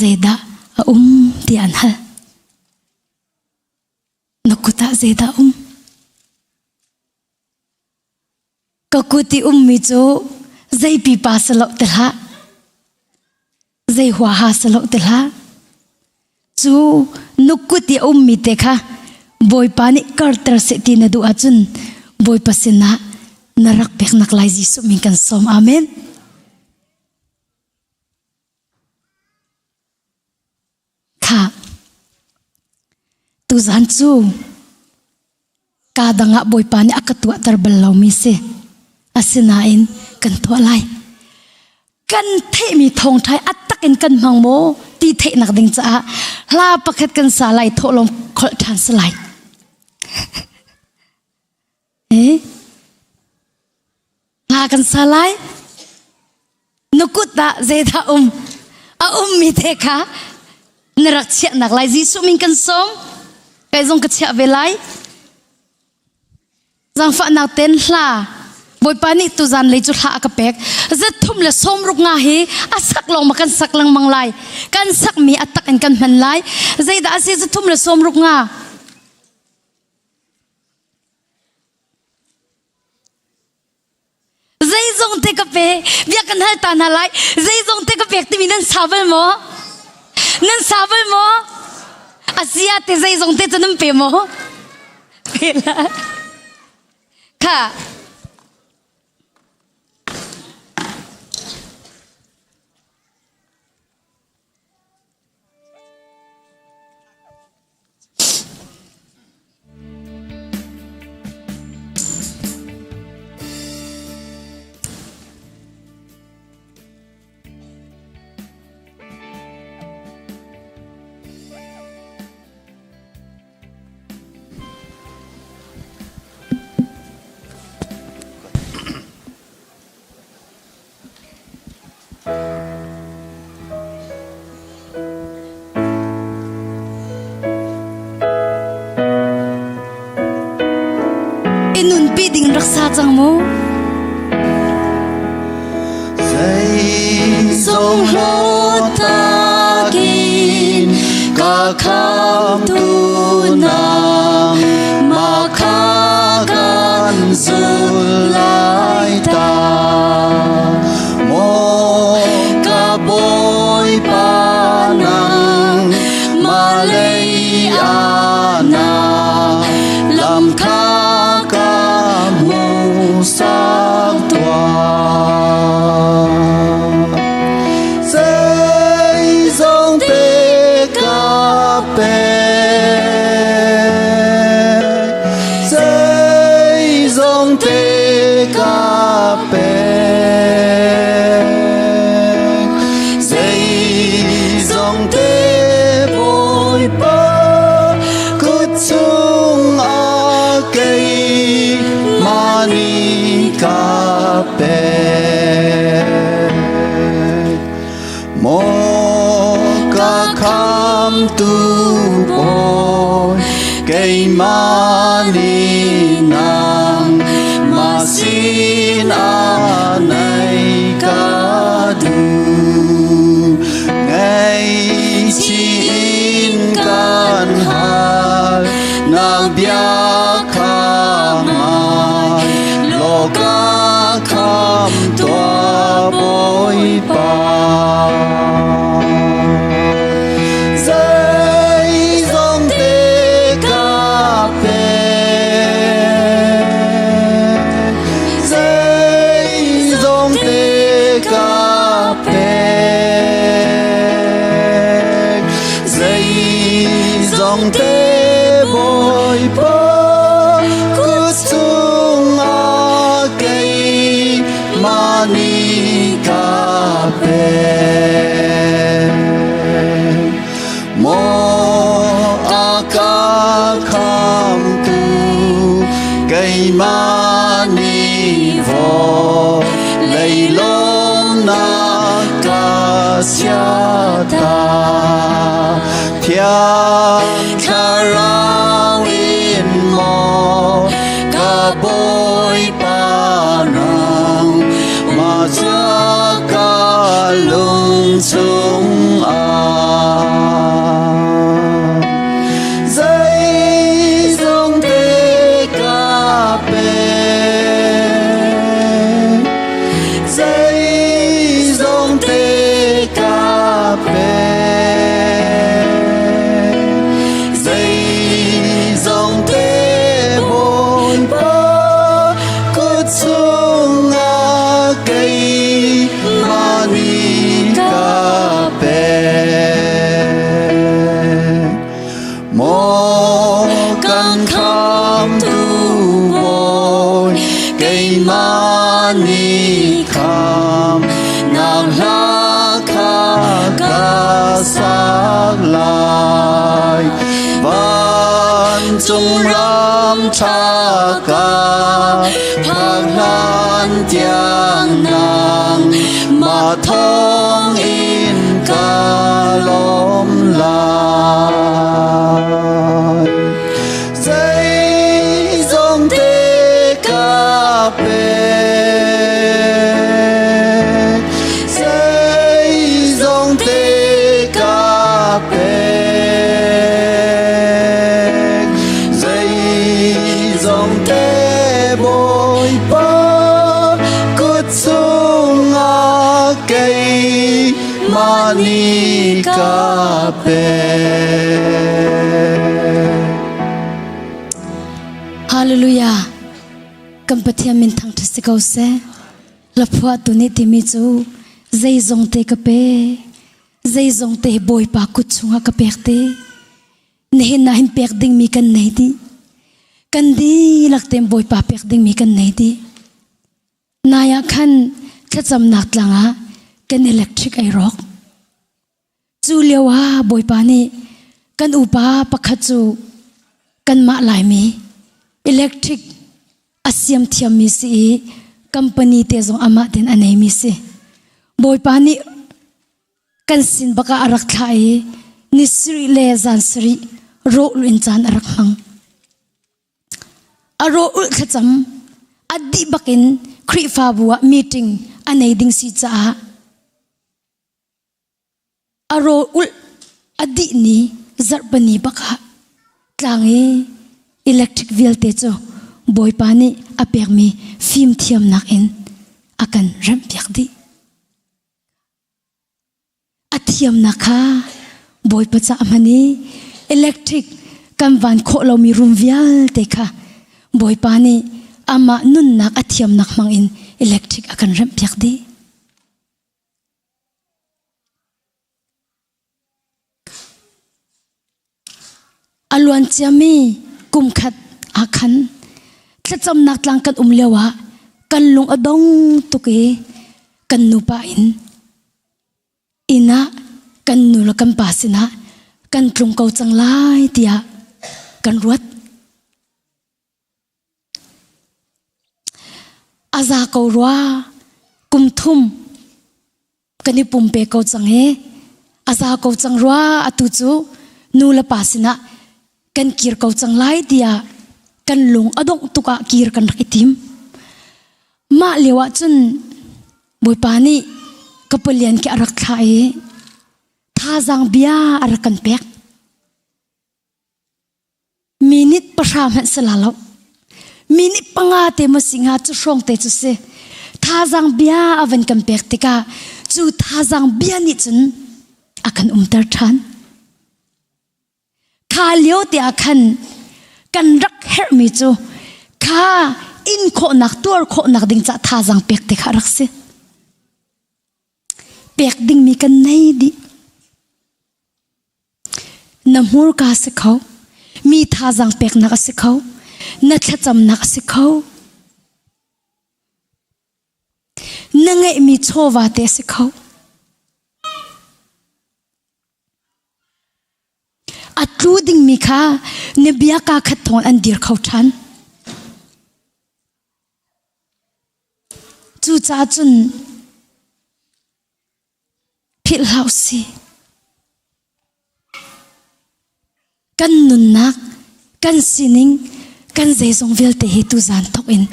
zeidah a um ti an hal. Na kut ah zeidah um? Ka kut i ummi cu zei pipa si lo ti hlah. Zei huaha si lo ti hlah. Cu nukut i a ummi te kha Bawipa nih karter seh ti na duh ahcun Bawipa sinah na rak peknak lai Jesuh min kan sawm. Amen. Kha tuzan cu ka dang ah Bawipa nih a ka tuahter bal lomi si. Asinain kan tuah lai. Kan theihmi thawngṭha a tak in kan hmang maw ti theihnak ding caah hla pakhat kan sa lai thawhlawm kholh ṭhan si lai. Eh? Hla kan sa lai. Na kut ah zeidah um? A ummi te kha na rak chiahnak lai. Jesuh min kan sawm. Kai zong ka chiah ve lai. Zangfahnak ten hla Bawipa nih tuzan lei cu hla a ka pek. Zat thum le sawm ruk nga hi a sak lawng ma kan sak lengmang lai. Kan sakmi a tak in kan hman lai. Zeidah a si zat thum le sawm ruk nga? Zeizong te ka pe bia kan hal ta hna lai. Zeizong te ka pek timi nan sa bal maw? Nan sa bal maw? Asia te zeizong te cu nan pe maw? Pe la. Kha. I nunpi ding rak sa cang mu. Zeizong hlawtakin ka khamtu nang ma kha kan zul lai ta. Maw ka Bawipa nang malei ana lam kha ka hmuhsak tuah. Zeizong te ka pek, zeizong te ka pek, zeizong te Bawipa kut chungah keimah nih ka pek. Maw ka khamtu Bawi, keimah nih nangmah sinah naih ka duh. Ngaihchih in kan hal, nang bia kha ngai, law ka kham tuah Bawipa. Zeizong te ka pek, zeizong te ka pek, zeizong te Bawipa kut chungah keimah nih ka pek. Maw a ka khamtu keimah nih vawlei lawmnak ka siata. Thiang Thlarau in maw ka Bawipa nang ma ca ka lung chungah. Zeizong te ka pek, zeizong te ka. Maw kan khamtu Bawi, keimah nih kham nak hla kha ka sak lai. Vancung ram ṭha ka phak hlan tiang nang mah thawng in ka lawm lai. Zeizong te ka pek, zeizong te ka pek, zeizong te Bawipa kut chungah keimah nih ka pek. Hallelujah. Kan Pathian min thangṭhat si ko seh. Laphuah tu nih timi cu zeizong te ka pe. Zeizong te Bawipa kut chungah ka pek te. Nihin ah hin pek dingmi kan nei dih. Kan dihlak tein Bawipa pek dingmi kan nei dih. Nai ah khan thlacamnak tlang ah kan electric ai rawk. Cu lio ah Bawipa nih kan upa pakhat cu kanmah Laimi electric a siam thiammi si i company te zong amah ten a neimi si. Bawipa nih kan sin bak ah a rak thlah i ni sarih le zan sarih rawh in caan a rak hmang. A rawh ulh thlacam a dih bakin Khrihfabu ah meeting a nei ding si caah a rawl ulh a dih ni zarhpini bak ah tlang i electric vialte cu Bawipa nih a pekmi fimthiamnak in a kan remhpiak dih. A thiamnak kha Bawipa ca a hman i electric kan van khawh lomi room vialte kha Bawipa nih amah nunnak a thiamnak hmang in electric a kan remhpiak dih. A luan ciami kum khat ah khan thlacamnak tlang kan um lio ah kan lung a dong tuk i kan nupa in inn ah kan nu le kan pa sinah kan tlung ko cang lai tiah kan ruat. A za ko rua kum thum kan i pumpe ko cang hi a za ko cang rua atu cu nu le pa sinah kan kir ko cang lai tiah kan lung a dongh tuk ah kir kan rak i tim mah lio ah cun bawipa nih ka palian khi a rak thlah i thazaang bia a rak kan pek Minute pahra hmanh si la lo. Minute panga te maw si hnga cu hrawng te cu si. Thazaang bia a van kan pek tikah cu thazaang bia nih cun a kan umter ṭhan. Kha lio te ah khan kan rak herhmi cu kha in khawhnak tuar khawhnak ding ca thazaang pek te kha rak si. Pek dingmi kan nei dih. Na hmurka a si kho. Mi thazaang peknak a si kho. Na thlacamnak a si kho. Na ngeihmi chawva te a si kho. A tlu dingmi kha na bia kaa khat thawng an dir kho ṭhan. Cucaah cun philh hlah usih. Kan nunnak, kan sining, kan zeizong vialte hi tuzan thawk in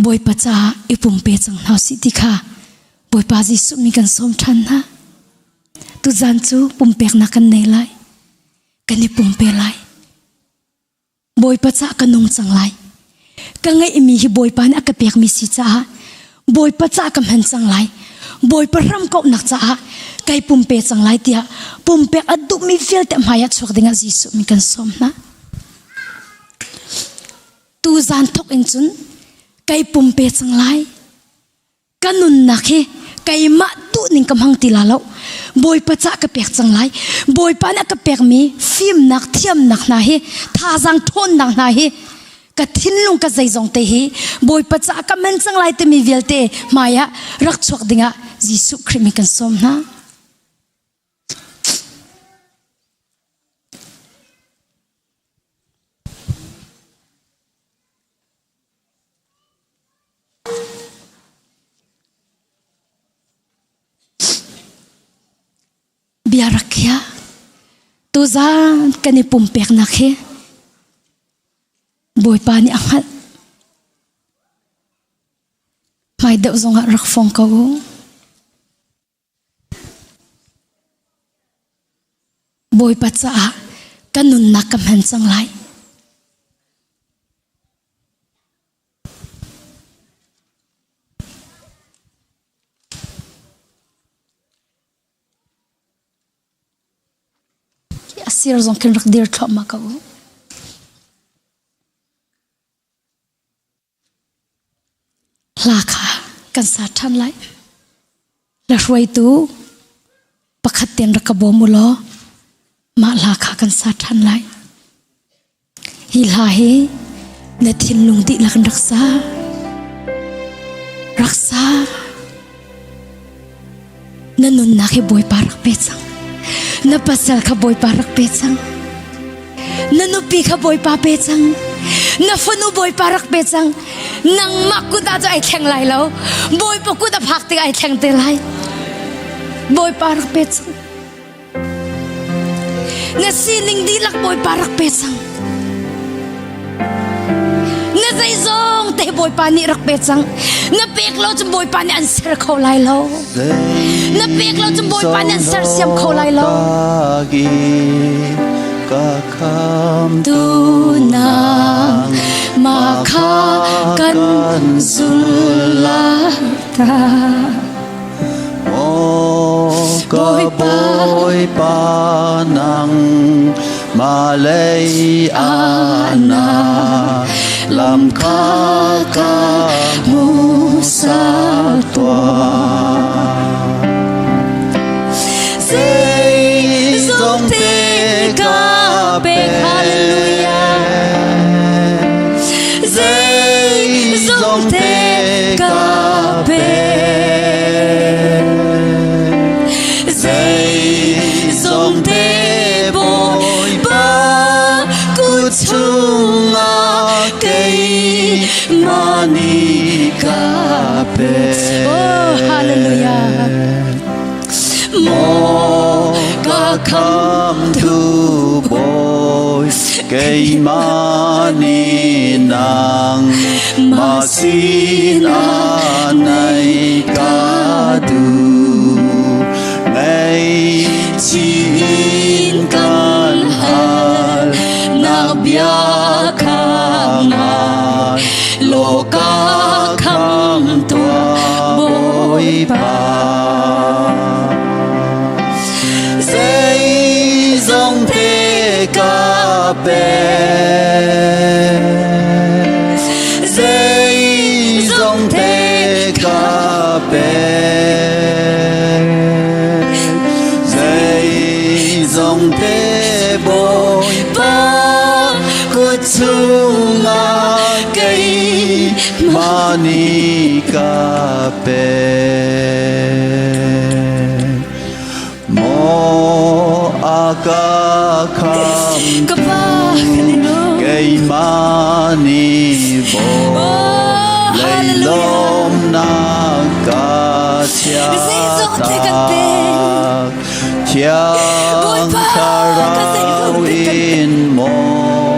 Bawipa caah i pumpe cang hna usih ti kha Bawipa Jesuh mi kan sawm ṭhan hna. Tuzan cu pumpeknak kan nei lai. Kan i pumpe lai. Bawipa caah ka nung cang lai. Ka ngeihmi hi Bawipa nih a ka pekmi si caah Bawipa caah ka hman cang lai. Bawipa ram kauhnak caah kai pumpe cang lai tiah pumpek a duhmi vialte hmai ah chuak dingah Jesuh min kan sawm hna. Tu zan thok in cun kai pumpe cang lai. Ka nunnak hi keimah duhning ka hmang ti la lo. Bawipa cah ka pek cang lai. Bawipa nih a ka pekmi fimnak, thiamnak hna hi, thazaang ṭhawnnak hna hi, ka thinlung ka zeizong te hi Bawipa cah ka man cang lai timi vialte hmai ah rak chuak dingah Jesuh Khrih min kan sawm hna. Bia rak khia. Tuzaan kan i pumpeknak hi Bawipa nih a hngalh. Hmai deuh zongah rak fong ko u. Bawipa caah ka nunnak ka hman cang lai. A sir zong khin rak dir thluahmah ko u. Hla kha kan sa ṭhan lai. La hruaitu pakhat ten rak ka bawm u law mah hla kha kan sa ṭhan lai. Hi hla hi na thinlung dihlak in rak sa. Rak sa. Na nunnak hi Bawipa rak pe cang. Na pasal kha Bawipa rak pe cang. Na nupi kha Bawipa pe cang. Na fanu Bawipa rak pe cang. Nangmah kut ah cu ai thleng lai lo. Bawipa kut a phak tik ai thleng te lai. Bawipa rak pe cang. Na sining dihlak Bawipa rak pe cang. Na zeizong te Bawipa nih rak pe cang. Na pek lo cun Bawipa nih an ser kho lai lo. Na pek lo cun Bawipa nih an sersiam kho lai lo. Tu nang ma kha kan zul la ta. Ka Bawipa nang malay ana lam kha ka musa tua Zeizong te ka pek hallelujah Zeizong te ka pek Zeizong te Bawipa kut chungah keimah nih ka pek Oh hallelujah Maw ka khamtu Bawi keimah nih nang mah sinah nai ka duh Ngaihchih in kan hal nak bia kha ngai law ka kham tuah Bawipa. Zeizong te ka pe Zeizong te ka pe Zeizong te Bawipa kut chungah keimah nih ka pe. Maw a ka kham Ka pa kan i lawm. keimah nih Oh, vawlei hallelujah. lawmnak ka chia Zeizong te kan pek. Thiang Bawipa, ka Thlarau zeizong te kan pek. in maw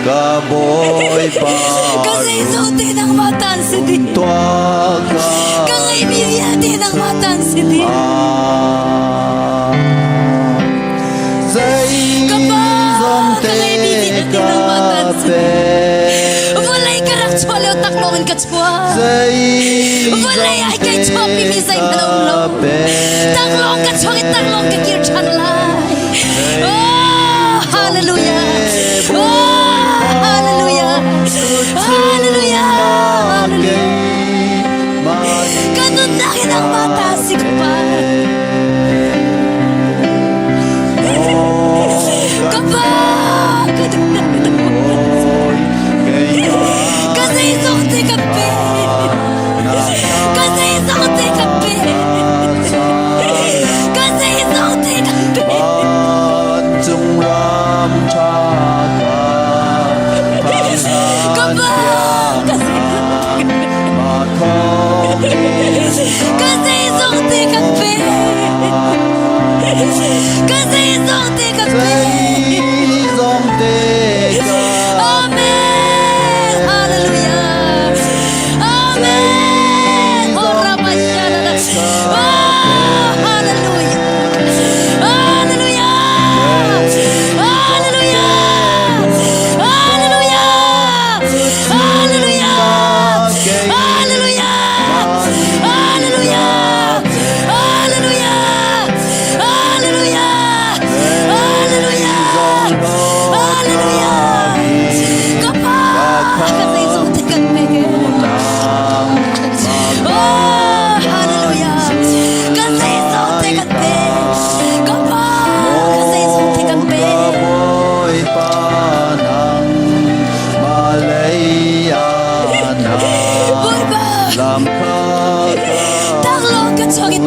ka Bawipa Ka zeizong te nangmah tan si dih. tuah ka Ka ngeihmi vialte nangmah tan si dih. Ka pa, Zeizong ka te ngeihmi vialte ka nangmah tan si dih. pek. Vawlei ka rak chuah lio taklawng in ka chuah. Vawlei ai kai chuahpimi zeihmanh a um lo. Taklawng ka chuak i taklawng ka kir ṭhan lai. Oh, hallelujah. Oh, hallelujah. Hallelujah. Hallelujah. Ka nunnak hi nangmah ta si ka pa.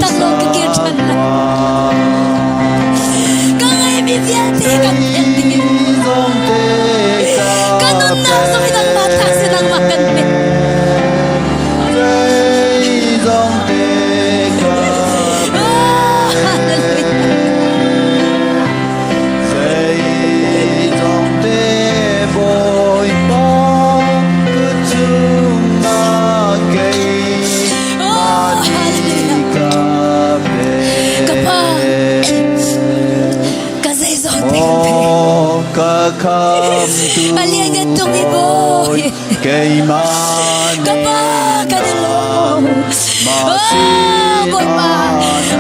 Taklawng ka kir ṭhan lai. Ka ngeimi vialte kan pek ding. Ka nunnak zong hi nangmah ta si nangmah kan pek. Zeizongte Bawipa ka cungah keimah nih ka Ka pa, pek. ka zeizong te kan pek. Maw ka khamtu A lianngan tuk i Bawi. keimah Ka pa, kan i lawm. Oh, Bawipa,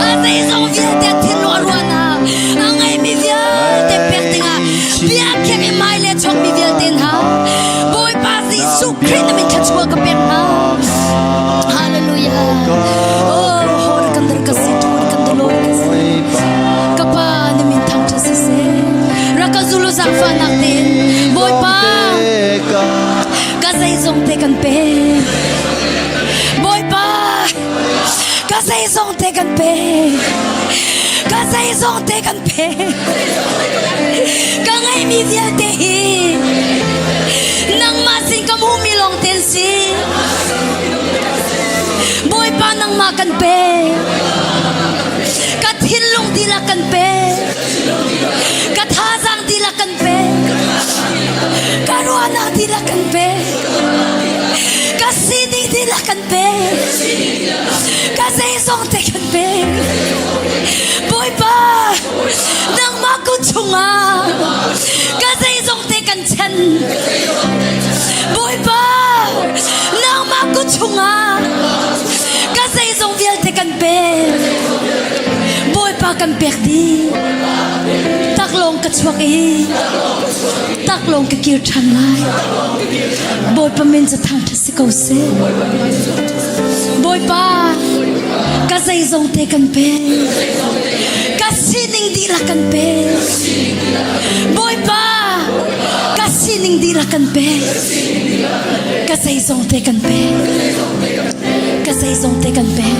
a zeizong vialte a thinlung a ruahnak, a ngeimi vialte pek dingah bia khek i mai le chawkmi vialte hna, Bawipa Jesuh Khrih na min thluachuah ka pek hna. Hallelujah. Oh, hor kan dar ka si, thor kan dar lor ka si. Ka pa na min thangṭhat siseh. Rak ka zulu zaangfahnak tein Bawipa ka zeizong te kan pek. Bawipa ka zeizong te kan pek. Ka zeizong te kan pek. Ka ngeihmi vialte hi nangmah sin ka hmuhmi lawng te an si. Bawipa nangmah kan pek. Ka thinlung dihlak kan pek. Ka thazaang dihlak kan pek. Ka ruahnak dihlak kan pek. Ka sining dihlak kan pek. Ka zeizong te kan pek. Bawipa, nangmah kut chungah ka zeizong te kan chan. Bawipa, nangmah kut chungah ka zeizong vialte kan pek. Bawipa kan pek dih. Taklawng ka chuak i taklawng ka kir ṭhan lai. Bawipa min cu thangṭhat si ko seh. Bawipa, ka zeizong te kan pek. Ka sining dihlak kan pek. Bawipa, ka sining dihlak kan pek. Ka zeizong te kan pek. Ka zeizong te kan pek.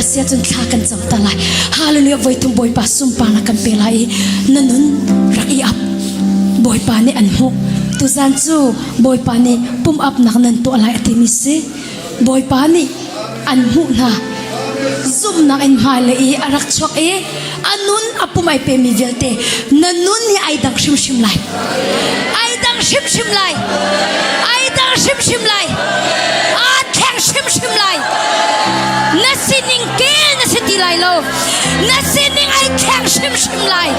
Asia cun thla kan cam ta lai. Hallelujah voi thum Bawipa sunparnak kan pe lai i na nun rak i ap. Bawipa nih an hmuh. Tuzan cu Bawipa nih pum apnak nan tuah lai a timi si. Bawipa nih an hmuh hna. Zumhnak in hmailei i a rak chuak i a nun a pum ai pemi vialte na nun hi ai dang hrimhrim lai. Ai dang hrimhrim lai. Ai dang hrimhrim lai. Aa thleng hrimhrim lai. Na sining ke na si ti lai lo. Na sining ai thleng hrimhrim lai.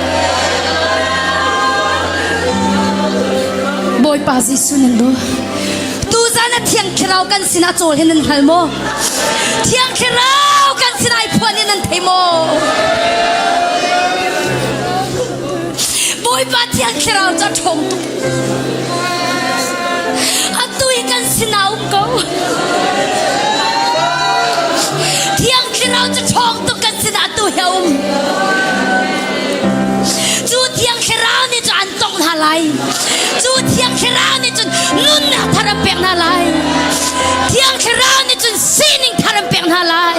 Bawipa Jesuh nan do. Tuzan a Thiang Thlarau kan sinah cawl hi nan hngal maw? Thiang Thlarau kan sinah ai phuan hi nan thei maw? Bawipa Thiang Thlarau cu a ṭhawng tuk. Atu hi kan sinah um ko. Thiang Thlarau cu ṭhawng tuk kan sinah atu hi a um. Cu Thiang Thlarau nih cu an tongh hna lai. Cu Thiang Thlarau nih cun nunnak thar an pek hna lai. Thiang Thlarau nih cun sining thar an pek hna lai.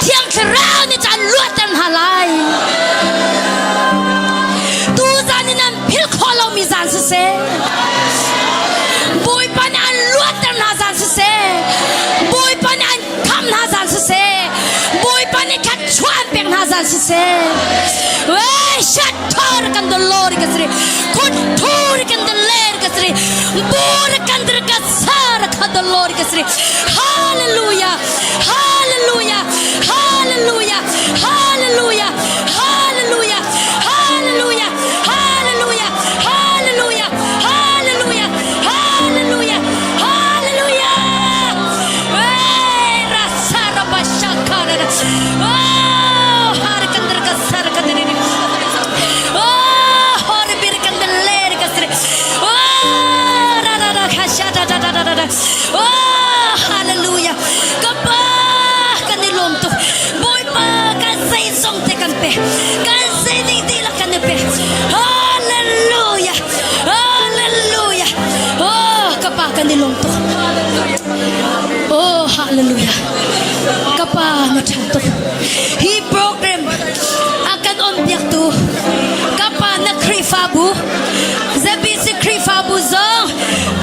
Thiang Thlarau nih cun an luatter hna lai. Tu zan in an philh khawh lomi zan siseh. Bawipa nih an luatter hna zan siseh. Bawipa nih an kham hna zan siseh. Bawipa nih khat chuah an pek hna zan siseh. Wei shat thar kan the Lord ka sri. Khut thur kan the ler ka sri. Bur kan the ka sar kha the Lord ka sri. Hallelujah. Hallelujah. Hallelujah. Hallelujah. Hallelujah. Hallelujah. Hallelujah. Hallelujah. Hallelujah. Hallelujah. Hallelujah. Hey, rasara bashakara. Oh, harkandar kasar kandar. Oh, harbir kandar ler kasar. Oh, ra ra ra khasha da da da da da. Oh, hallelujah. Kapa kan i lawm tuk. Bawipa kan zeizong te kan pe. Kan sining dihlak kan i pe. Hallelujah. Hallelujah. Oh, kapa kan i lawm tuk. Oh, hallelujah. Ka pa na ṭha tuk. Hi program a kan onpiaktu ka pa na Khrihfabu ZBC Khrihfabu zong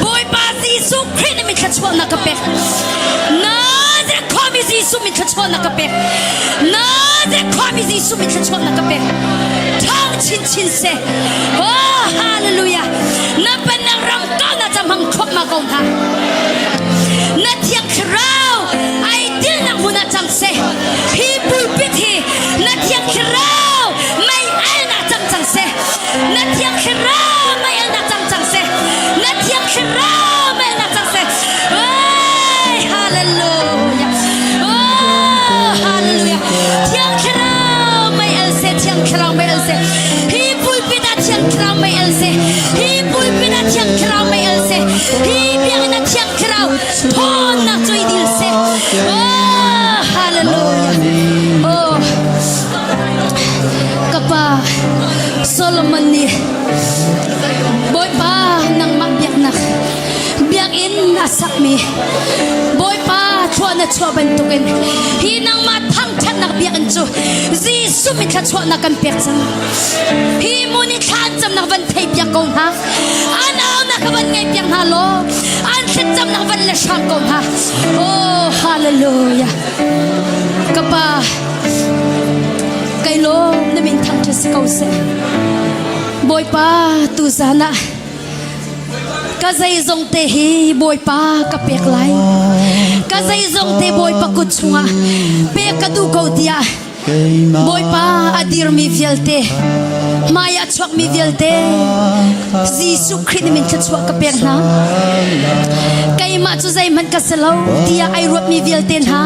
Bawipa Jesuh Khrih na min thluachuahnak ka pek. Nazareth khuami Jesuh min thluachuahnak ka pek. Nazareth khuami Jesuh min thluachuahnak ka pek. Ṭhawng chinchin seh. Oh, hallelujah. Na pennak ram kauhnak ca hmang thluahmah ko hna. Na thiang thlarau ai tilnak hmun ah cang seh. Hi pulpit hi na thiang thlarau mei alnak cang cang seh. Na thiang thlarau mei alnak cang cang seh. Na thiang thlarau mei alnak cang seh. Hey, hallelujah. Oh, hallelujah. Thiang thlarau mei al seh, thiang thlarau mei al seh. Hi pulpit ah thiang thlarau mei al seh. Hi pulpit ah thiang thlarau mei al seh. Hi biakinn ah thiang thlarau thawnnak cu i dil seh. Oh, hallelujah. Oh, ka pa Solomon nih Bawipa nangmah biaknak biakinn a sakmi Bawipa thluah na chuah bantukin hi nangmah thangṭhatnak biakinn cu Jesuh min thluachuahnak kan pek cang. Hi hmun i thla an camnak van thei piak ko hna. An aunak kha van ngaih piak hna law an thlacamnak van le hram ko hna. Oh, hallelujah. Ka pa, kai lawm na min thangṭhat si ko seh. Bawipa, tu zan ah ka zeizong te hi Bawipa ka pek lai. Ka zeizong te Bawipa kut chungah pek ka duh ko tiah Bawipa a dirmi vialte hmai ah chuakmi vialte Jesuh Khrih nih min thluachuah ka pek hna. Keimah cu zeihmanh ka si lo tiah ai ruatmi vialte hna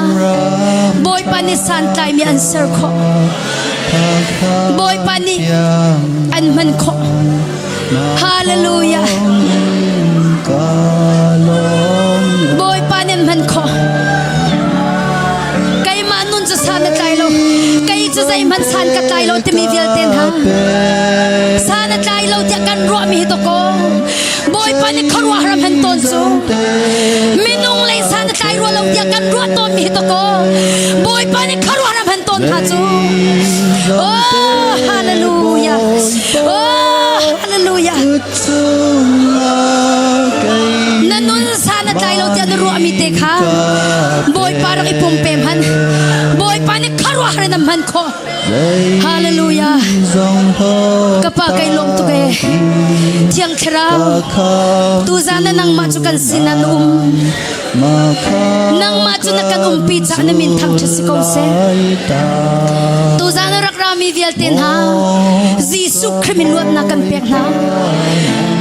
Bawipa nih santlaimi an ser khawh. Bawipa nih an hman khawh. Hallelujah. Bawipa nih an hman khawh. Keimah nun cu san a tlai lo. Kei cu zeihmanh san ka tlai lo timi vialte hna. San a tlai lo tiah kan ruahmi hi dawkaw. Bawipa nih khuaruahhar a hman tawn cu. Minung lei san a tlai rua lo tiah kan ruah tawnmi hi dawkaw. Bawipa nih khuaruahhar a hman tawn hna cu. Oh, hallelujah. Oh, hallelujah. Na nun san a tlai lo tiah na ruahmi te kha Bawipa rak i pumpe hman. Bawipa nih khuaruahhar in a hman khawh. Hallelujah. Ka pa kai lawm tuk ee. Thiang Thlarau, tuzan na nangmah cu kan sinah na um. Nangmah cu na kan umpi caah na min thangṭhat si ko seh. Tuzan a rak rami vialte hna, Jesuh Khrih min luatnak kan pek hna.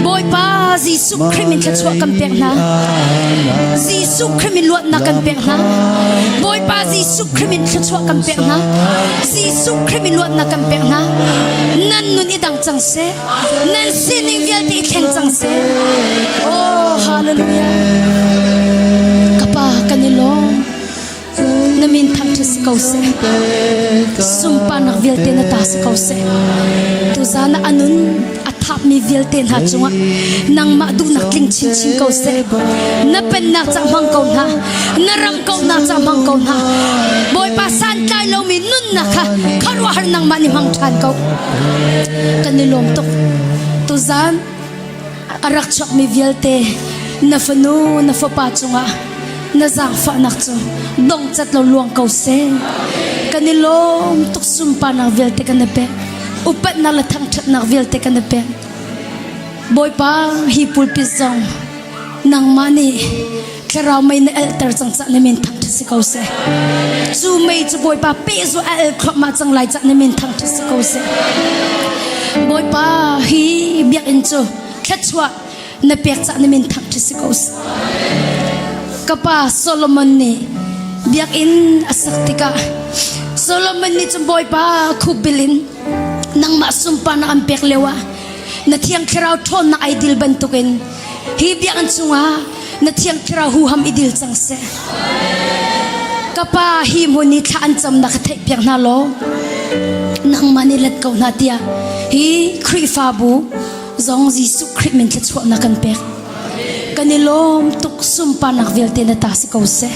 Bawipa Jesuh Khrih min thluachuah kan pek hna. Jesuh Khrih min luatnak kan pek hna. Bawipa Jesuh Khrih min thluachuah kan pek hna. Jesuh Khrih min luatnak kan pek hna. Nan nun i dang cang seh. Nan sining vialte i thleng cang seh. Oh, hallelujah. Ka pa kan i lawm. Na min thangṭhat si ko seh. Sunparnak vialte na ta si ko seh. Tuzan ah a nun a thapmi vialte hna cungah nangmah duhnak tling chinchin ko seh. Na pennak ca hmang ko hna. Na ram kauhnak ca hmang ko hna. Bawipa santlai lomi nunnak kha khuaruahhar nangmah nih hmang ṭhan ko. Kan i lawm tuk. Tuzan a rak chuakmi vialte na fanu na fapa cungah na zaangfahnak cu dongcat lo luang ko seh. Kan i lawm tuk sunparnak vialte kan i pek. Upatnak le thangṭhatnak vialte kan i pek. Bawipa hi pulpit zong nangmah nih thlarau mei na alhter cang cah na min thangṭhat si ko seh. Cu mei cu Bawipa pehzulh a al thluahmah cang lai cah na min thangṭhat si ko seh. Bawipa hi biakinn cu thluachuah na pek cah na min thangṭhat si ko seh. Ka pa Solomon nih biakinn a sak tikah Solomon nih cun Bawipa khupbil in nangmah sunparnak an pek lio ah na thiang thlarau ṭhawnnak ai dil bantukin hi biakinn chungah na thiang thlarau huham i dil cang seh. Ka pa hi hmun i thla an camnak ka theihpiak hna law nangmah nih let ko hna tiah hi Khrihfabu zong Jesuh Khrih min thluachuahnak kan pek. Kan i lawm tuk sunparnak vialte na ta si ko seh.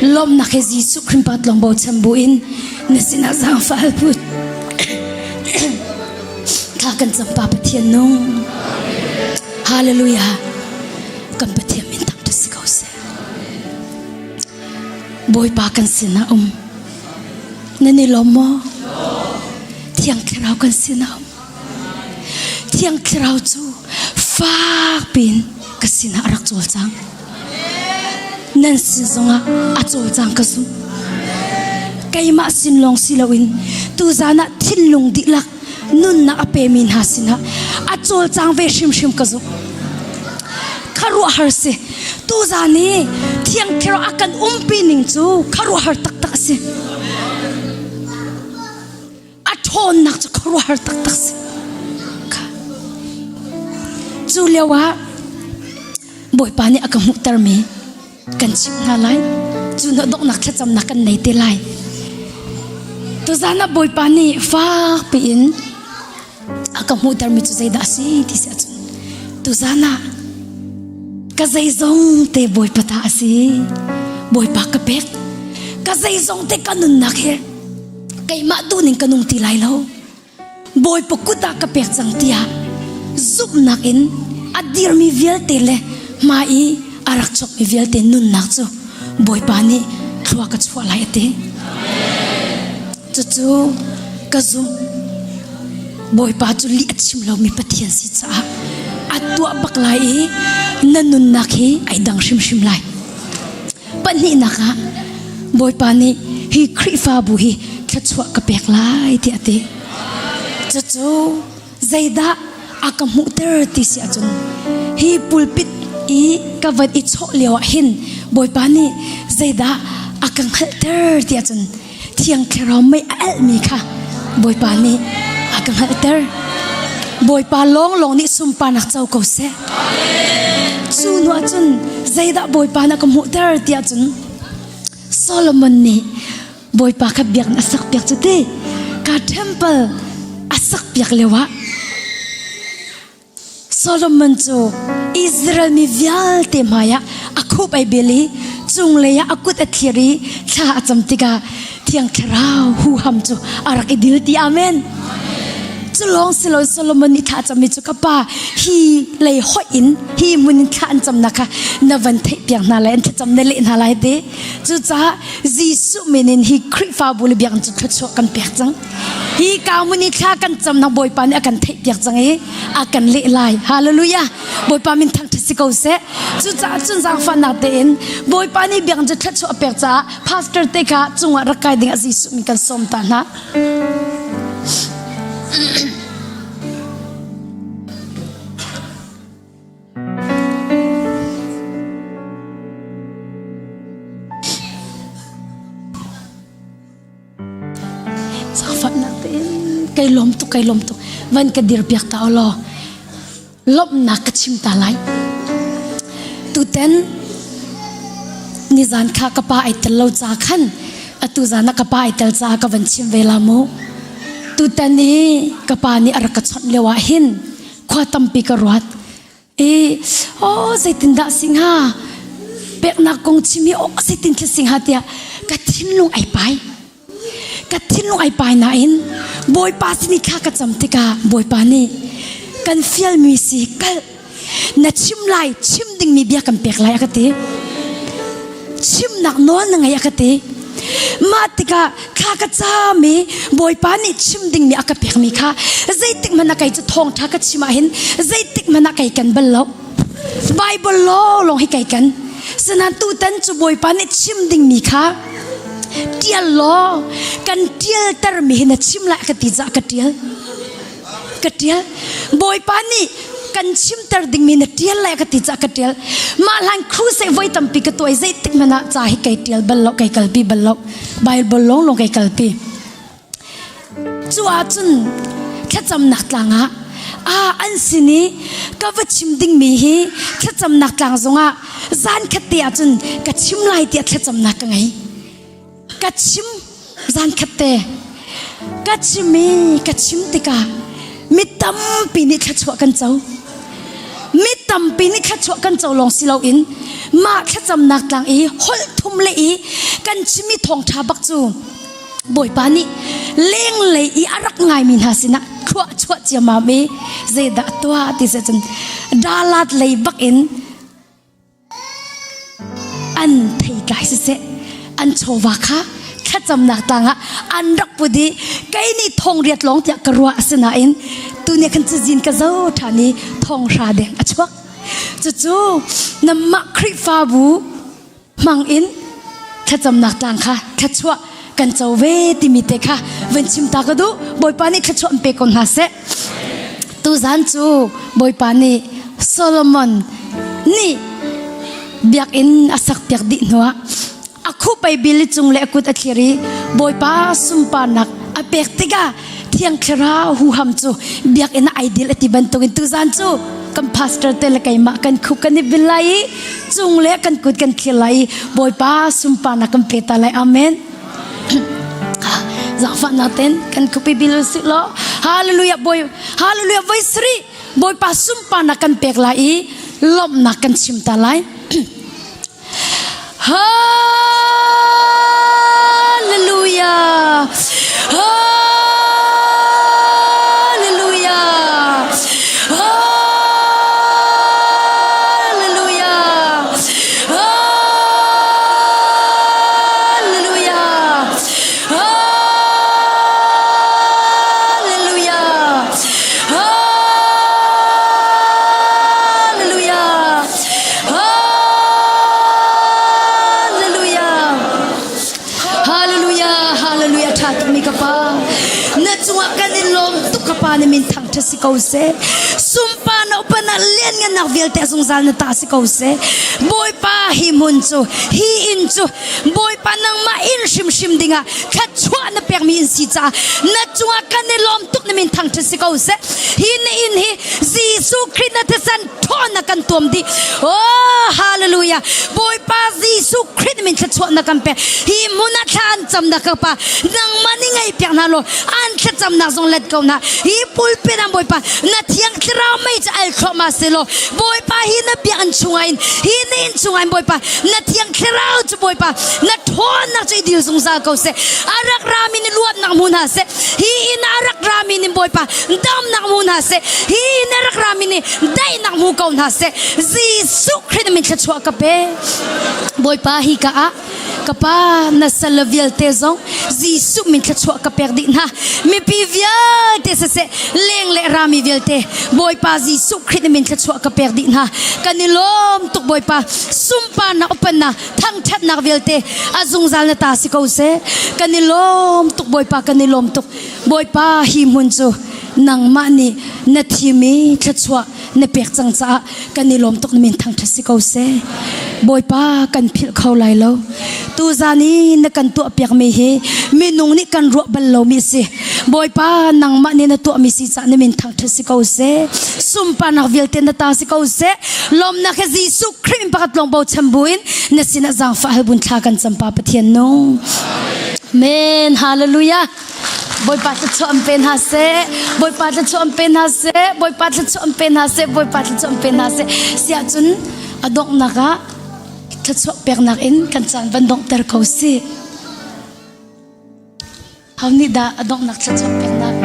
Lawmnak he Jesuh Khrih pat lawng bochan buin na sinah zaangfah hal put. Thla kan cam Pa Pathian nung. Hallelujah. Kan Pathian min thangṭhat si ko seh. Bawipa kan sinah um. Nan i lawm maw? Thiang Thlarau kan sinah um. Thiang Thlarau cu fak piin ka sinah a rak cawlcang. Nan sin zongah a cawlcang ka zumh. Keimah sin lawng si loin tuzan ah thinlung dihlak nunnak a pemi hna sinah a cawlcang ve hrimhrim ka zumh. Khuaruahhar si. Tuzan i Thiang Thlarau a kan umpi ning cu khuaruahhar taktak a si. A ṭhawnnak cu khuaruahhar taktak si. Cu lio ah Bawipa nih a ka hmuhtermi kan chimh hna lai. Cu na donghnak thlacamnak kan nei te lai. Tuzan ah Bawipa nih fak piin a ka hmuhtermi cu zeidah a si ti si ahcun tuzan ah ka zeizong te Bawipa ta a si. Bawipa ka pek. Ka zeizong te ka nunnak he keimah duhning ka nung ti lai lo. Bawipa kut ah ka pek cang tiah zumhnak in a dirmi vialte le hmai i a rak chokmi vialte nunnak cu Bawipa nih thlua ka chuah lai a ti. Cucu ka zumh. Bawipa cu lih a chim lomi Pathian si caah a tuah bak lai i na nunnak hi ai dang hrimhrim lai. Pahnihnak ah Bawipa nih hi Khrihfabu hi thluachuah ka pek lai tiah a ti. Cucu zeidah a ka hmuhter ti si ahcun hi pulpit i ka van i chawh lio ah hin Bawipa nih zeidah a ka hngalhter ti ahcun Thiang Thlarau mei a alhmi kha Bawipa nih a ka hngalhter. Bawipa lawnglawng nih sunparnak co ko seh. Cu hnu ahcun zeidah Bawipa na ka hmuhter tiah cun Solomon nih Bawipa kha biakinn a sakpiak cu ti ka temple a sakpiak lio ah Solomon cu Israel mi vialte hmaiah a khup ai bil i cunglei ah a kut a thlir i thla a cam tikah Thiang Thlarau huham cu a rak i dil ti amen. Cu lawng si lo Solomon nih thla a cammi cu ka pa hi lei hoih in hi hmun in thla an camnak kha na van theih piak hna lai an thlacam na leh hna lai ti. Cucaah Jesuh min in hi Khrihfabu le biakinn cu thluachuah kan pek cang. Hi ka mun i thla kan camnak Bawipa nih a kan theihpiak cang i a kan leh lai. Hallelujah. Bawipa min thangṭhat si ko seh. Cucaah cun zaangfahnak tein Bawipa nih biakinn cu thluachuah a pek caah pastor te kha cungah rak kai ding ah Jesuh min kan sawm ta hna. Zaangfahnak tein kai lawm tuk kai lawm tuk van ka dir piak ta law lawmhnak ka chim ta lai tuten nizan kha ka pa ai tel lo ca khan atu zan ah ka pa ai tel ca ka van chim ve la mu tutan i ka pa nih a rak ka chawnh lio ah hin khua tampi ka ruat I oh zeitindah si hnga peknak kong chim hi oh zeitin thil si hnga tiah ka thinlung ai pai ka thinlung ai pai nain Bawipa sin i thla ka cam tikah Bawipa nih kan fialmi si kal na chim lai chim dingmi bia kan pek lai a ka ti chimnak nawl na ngei a ka ti mah tikah thla ka cam i Bawipa nih chim dingmi a ka pekmi kha zeitik hmanh ah kei cu thawngṭha ka chim ahhin zeitik hmanh ah kei kan bal lo Bible law lawng hi kei kan sinain tutan cu Bawipa nih chim dingmi kha ṭial law kan ṭialtermi hi na chim lai ka ti caah ka ṭial ka ṭial Bawipa nih kan chimter dingmi na ṭial lai ka ti caah ka ṭial mah hlan crusade voi tampi ka tuai zeitik hmanh ah ca hi kai ṭial bal lo kai kalpi bal lo Bible lawng lawng kai kalpi cu ahcun thlacamnak tlang ah ah an sin i ka va chim dingmi hi thlacamnak tlang zongah zan khat te ahcun ka chim lai tiah thlacamnak ka ngei ka chim zan khat te ka chim i ka chim tikah mi tampi nih thluachuah kan co mi tampi nih thluachuah kan co lawng si loin. Mah thlacamnak tlang i holh thum le i kan chimmi thawngṭha bak cu Bawipa nih lenglei i a rak ngaimi hna sinah thluah chuah ciammam i zeidah tuah ti seh cun dalat lei bak in an theitlai siseh an chawva kha thlacamnak tlangah an rak put i kei nih thong riat lawng tiah ka ruah asinain tuni khan cazin ka zo ṭhan i thong hra deng a chuak. Cucu namah Khrihfabu hmang in thlacamnak tlang kha thluachuah kan co ve timi te kha van chim ta ka duh. Bawipa nih thluachuah an pe ko hna seh. Tuzan cu Bawipa nih Solomon nih biakinn a sakpiak dih hnuah a khupei bili cung le a kut a thlir i Bawipa sunparnak a pek tikah Thiang Thlarau huham cu biakinn ah ai dil a ti bantukin tuzan cu kan pastor te le keimah kan khup kan i bil lai i cung le kan kut kan thlir lai i Bawipa sunparnak kan pe ta lai. Amen. Zaangfahnak ten kan khup i bil usih law Hallelujah Bawi Hallelujah voi sarih Bawipa sunparnak kan pek lai i lawmhnak kan chim ta lai. Hallelujah! Hallelujah! Hallelujah! Hallelujah! Hallelujah! Hallelujah! Hallelujah! Hallelujah! Hallelujah! Tha tukmi ka pa. Na cungah kan in lawm tuk ka pa na min thangtha si ko seh. Sumpa na upana lian ngan nak vialte zungzal na ta si ko seh. Bawipa hi hmun cu hi inn cu Bawipa nangmah inn hrimhrim dingah thluachuah na pekmi in si caah na cungah kan i lawm tuk na min thangtha si ko seh. Hi na inn hi Jesuh Khrih na thisen ṭhawnnak kan tuam dih. Oh, hallelujah. Bawipa Jesuh Khrih min thluachuahnak kan pek. Hi hmun ah thla an camnak ka pa nangmah nih ngei piak hna law an thlacamnak zong let ko hna. Hi pulpit ah Bawipa na thiang thlarau mei cu al thluahmah seh law Bawipa hi na biakinn chungah in hi na inn chungah in Bawipa na thiang thlarau cu Bawipa na ṭhawnnak cu i dil zungzal ko seh. A rak rami ni luatnak hmu hna seh. Hi inn ah a rak rami nih Bawipa damnak hmu hna seh. Hi inn a rak rami nih daihnak hmu ko hna seh. Jesuh Khrih min thluachuah ka pe. Bawipa hi ka ah ka pa na sal vialte zong Jesuh min thluachuah ka pek dih hna. Mipi vialte siseh leng le rami vialte Bawipa Jesuh Khrih min thluachuah ka pek dih hna. Kan i lawm tuk Bawipa sunparnak upannak thangṭhatnak vialte a zungzal na ta si ko seh. Kan i lawm tuk Bawipa kan i lawm tuk. Bawipa hi hmun cu nangmah nih na thim i thluachuah na pek cang caah kan i lawm tuk na min thangṭhat si ko seh. Bawipa kan philh kho lai lo. Tuzan i na kan tuahpiakmi hi minung nih kan ruah bal lomi a si. Bawipa nangmah nih na tuahmi si caah na min thangṭhat si ko seh. Sunparnak vialte na ta si ko seh. Lawmnak he Jesuh Khrih min pakhat lawng bochan buin na sinah zaangfah hal bun thla kan cam pa Pathian nung. Amen. Hallelujah. Bawipa thluachuah an pe hna seh. Bawipa thluachuah an pe hna seh. Bawipa thluachuah an pe hna seh. Bawipa thluachuah an pe hna seh. Siah cun a donghnak ah thluachuah peknak in kan caan van donghter ko sih. Ho nih dah a donghnak thluachuah peknak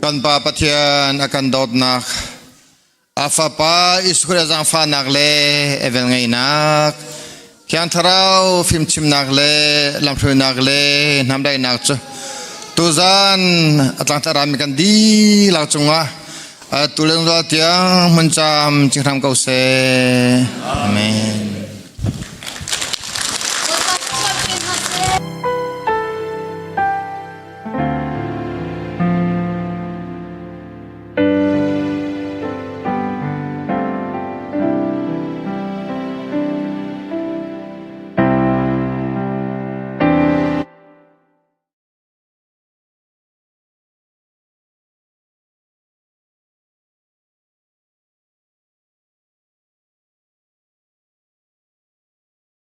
Kan Pa Pathian a kan dawtnak, a Fapa Israel zaangfahnak le evel ngeihnak, Thiang Thlarau fimchimnak le lamhruainak le hnamdaihnak cu tuzan a tlangtla rami kan dihlak cungah atu le zungzal tiang hmun cam cing hram ko seh. Amen.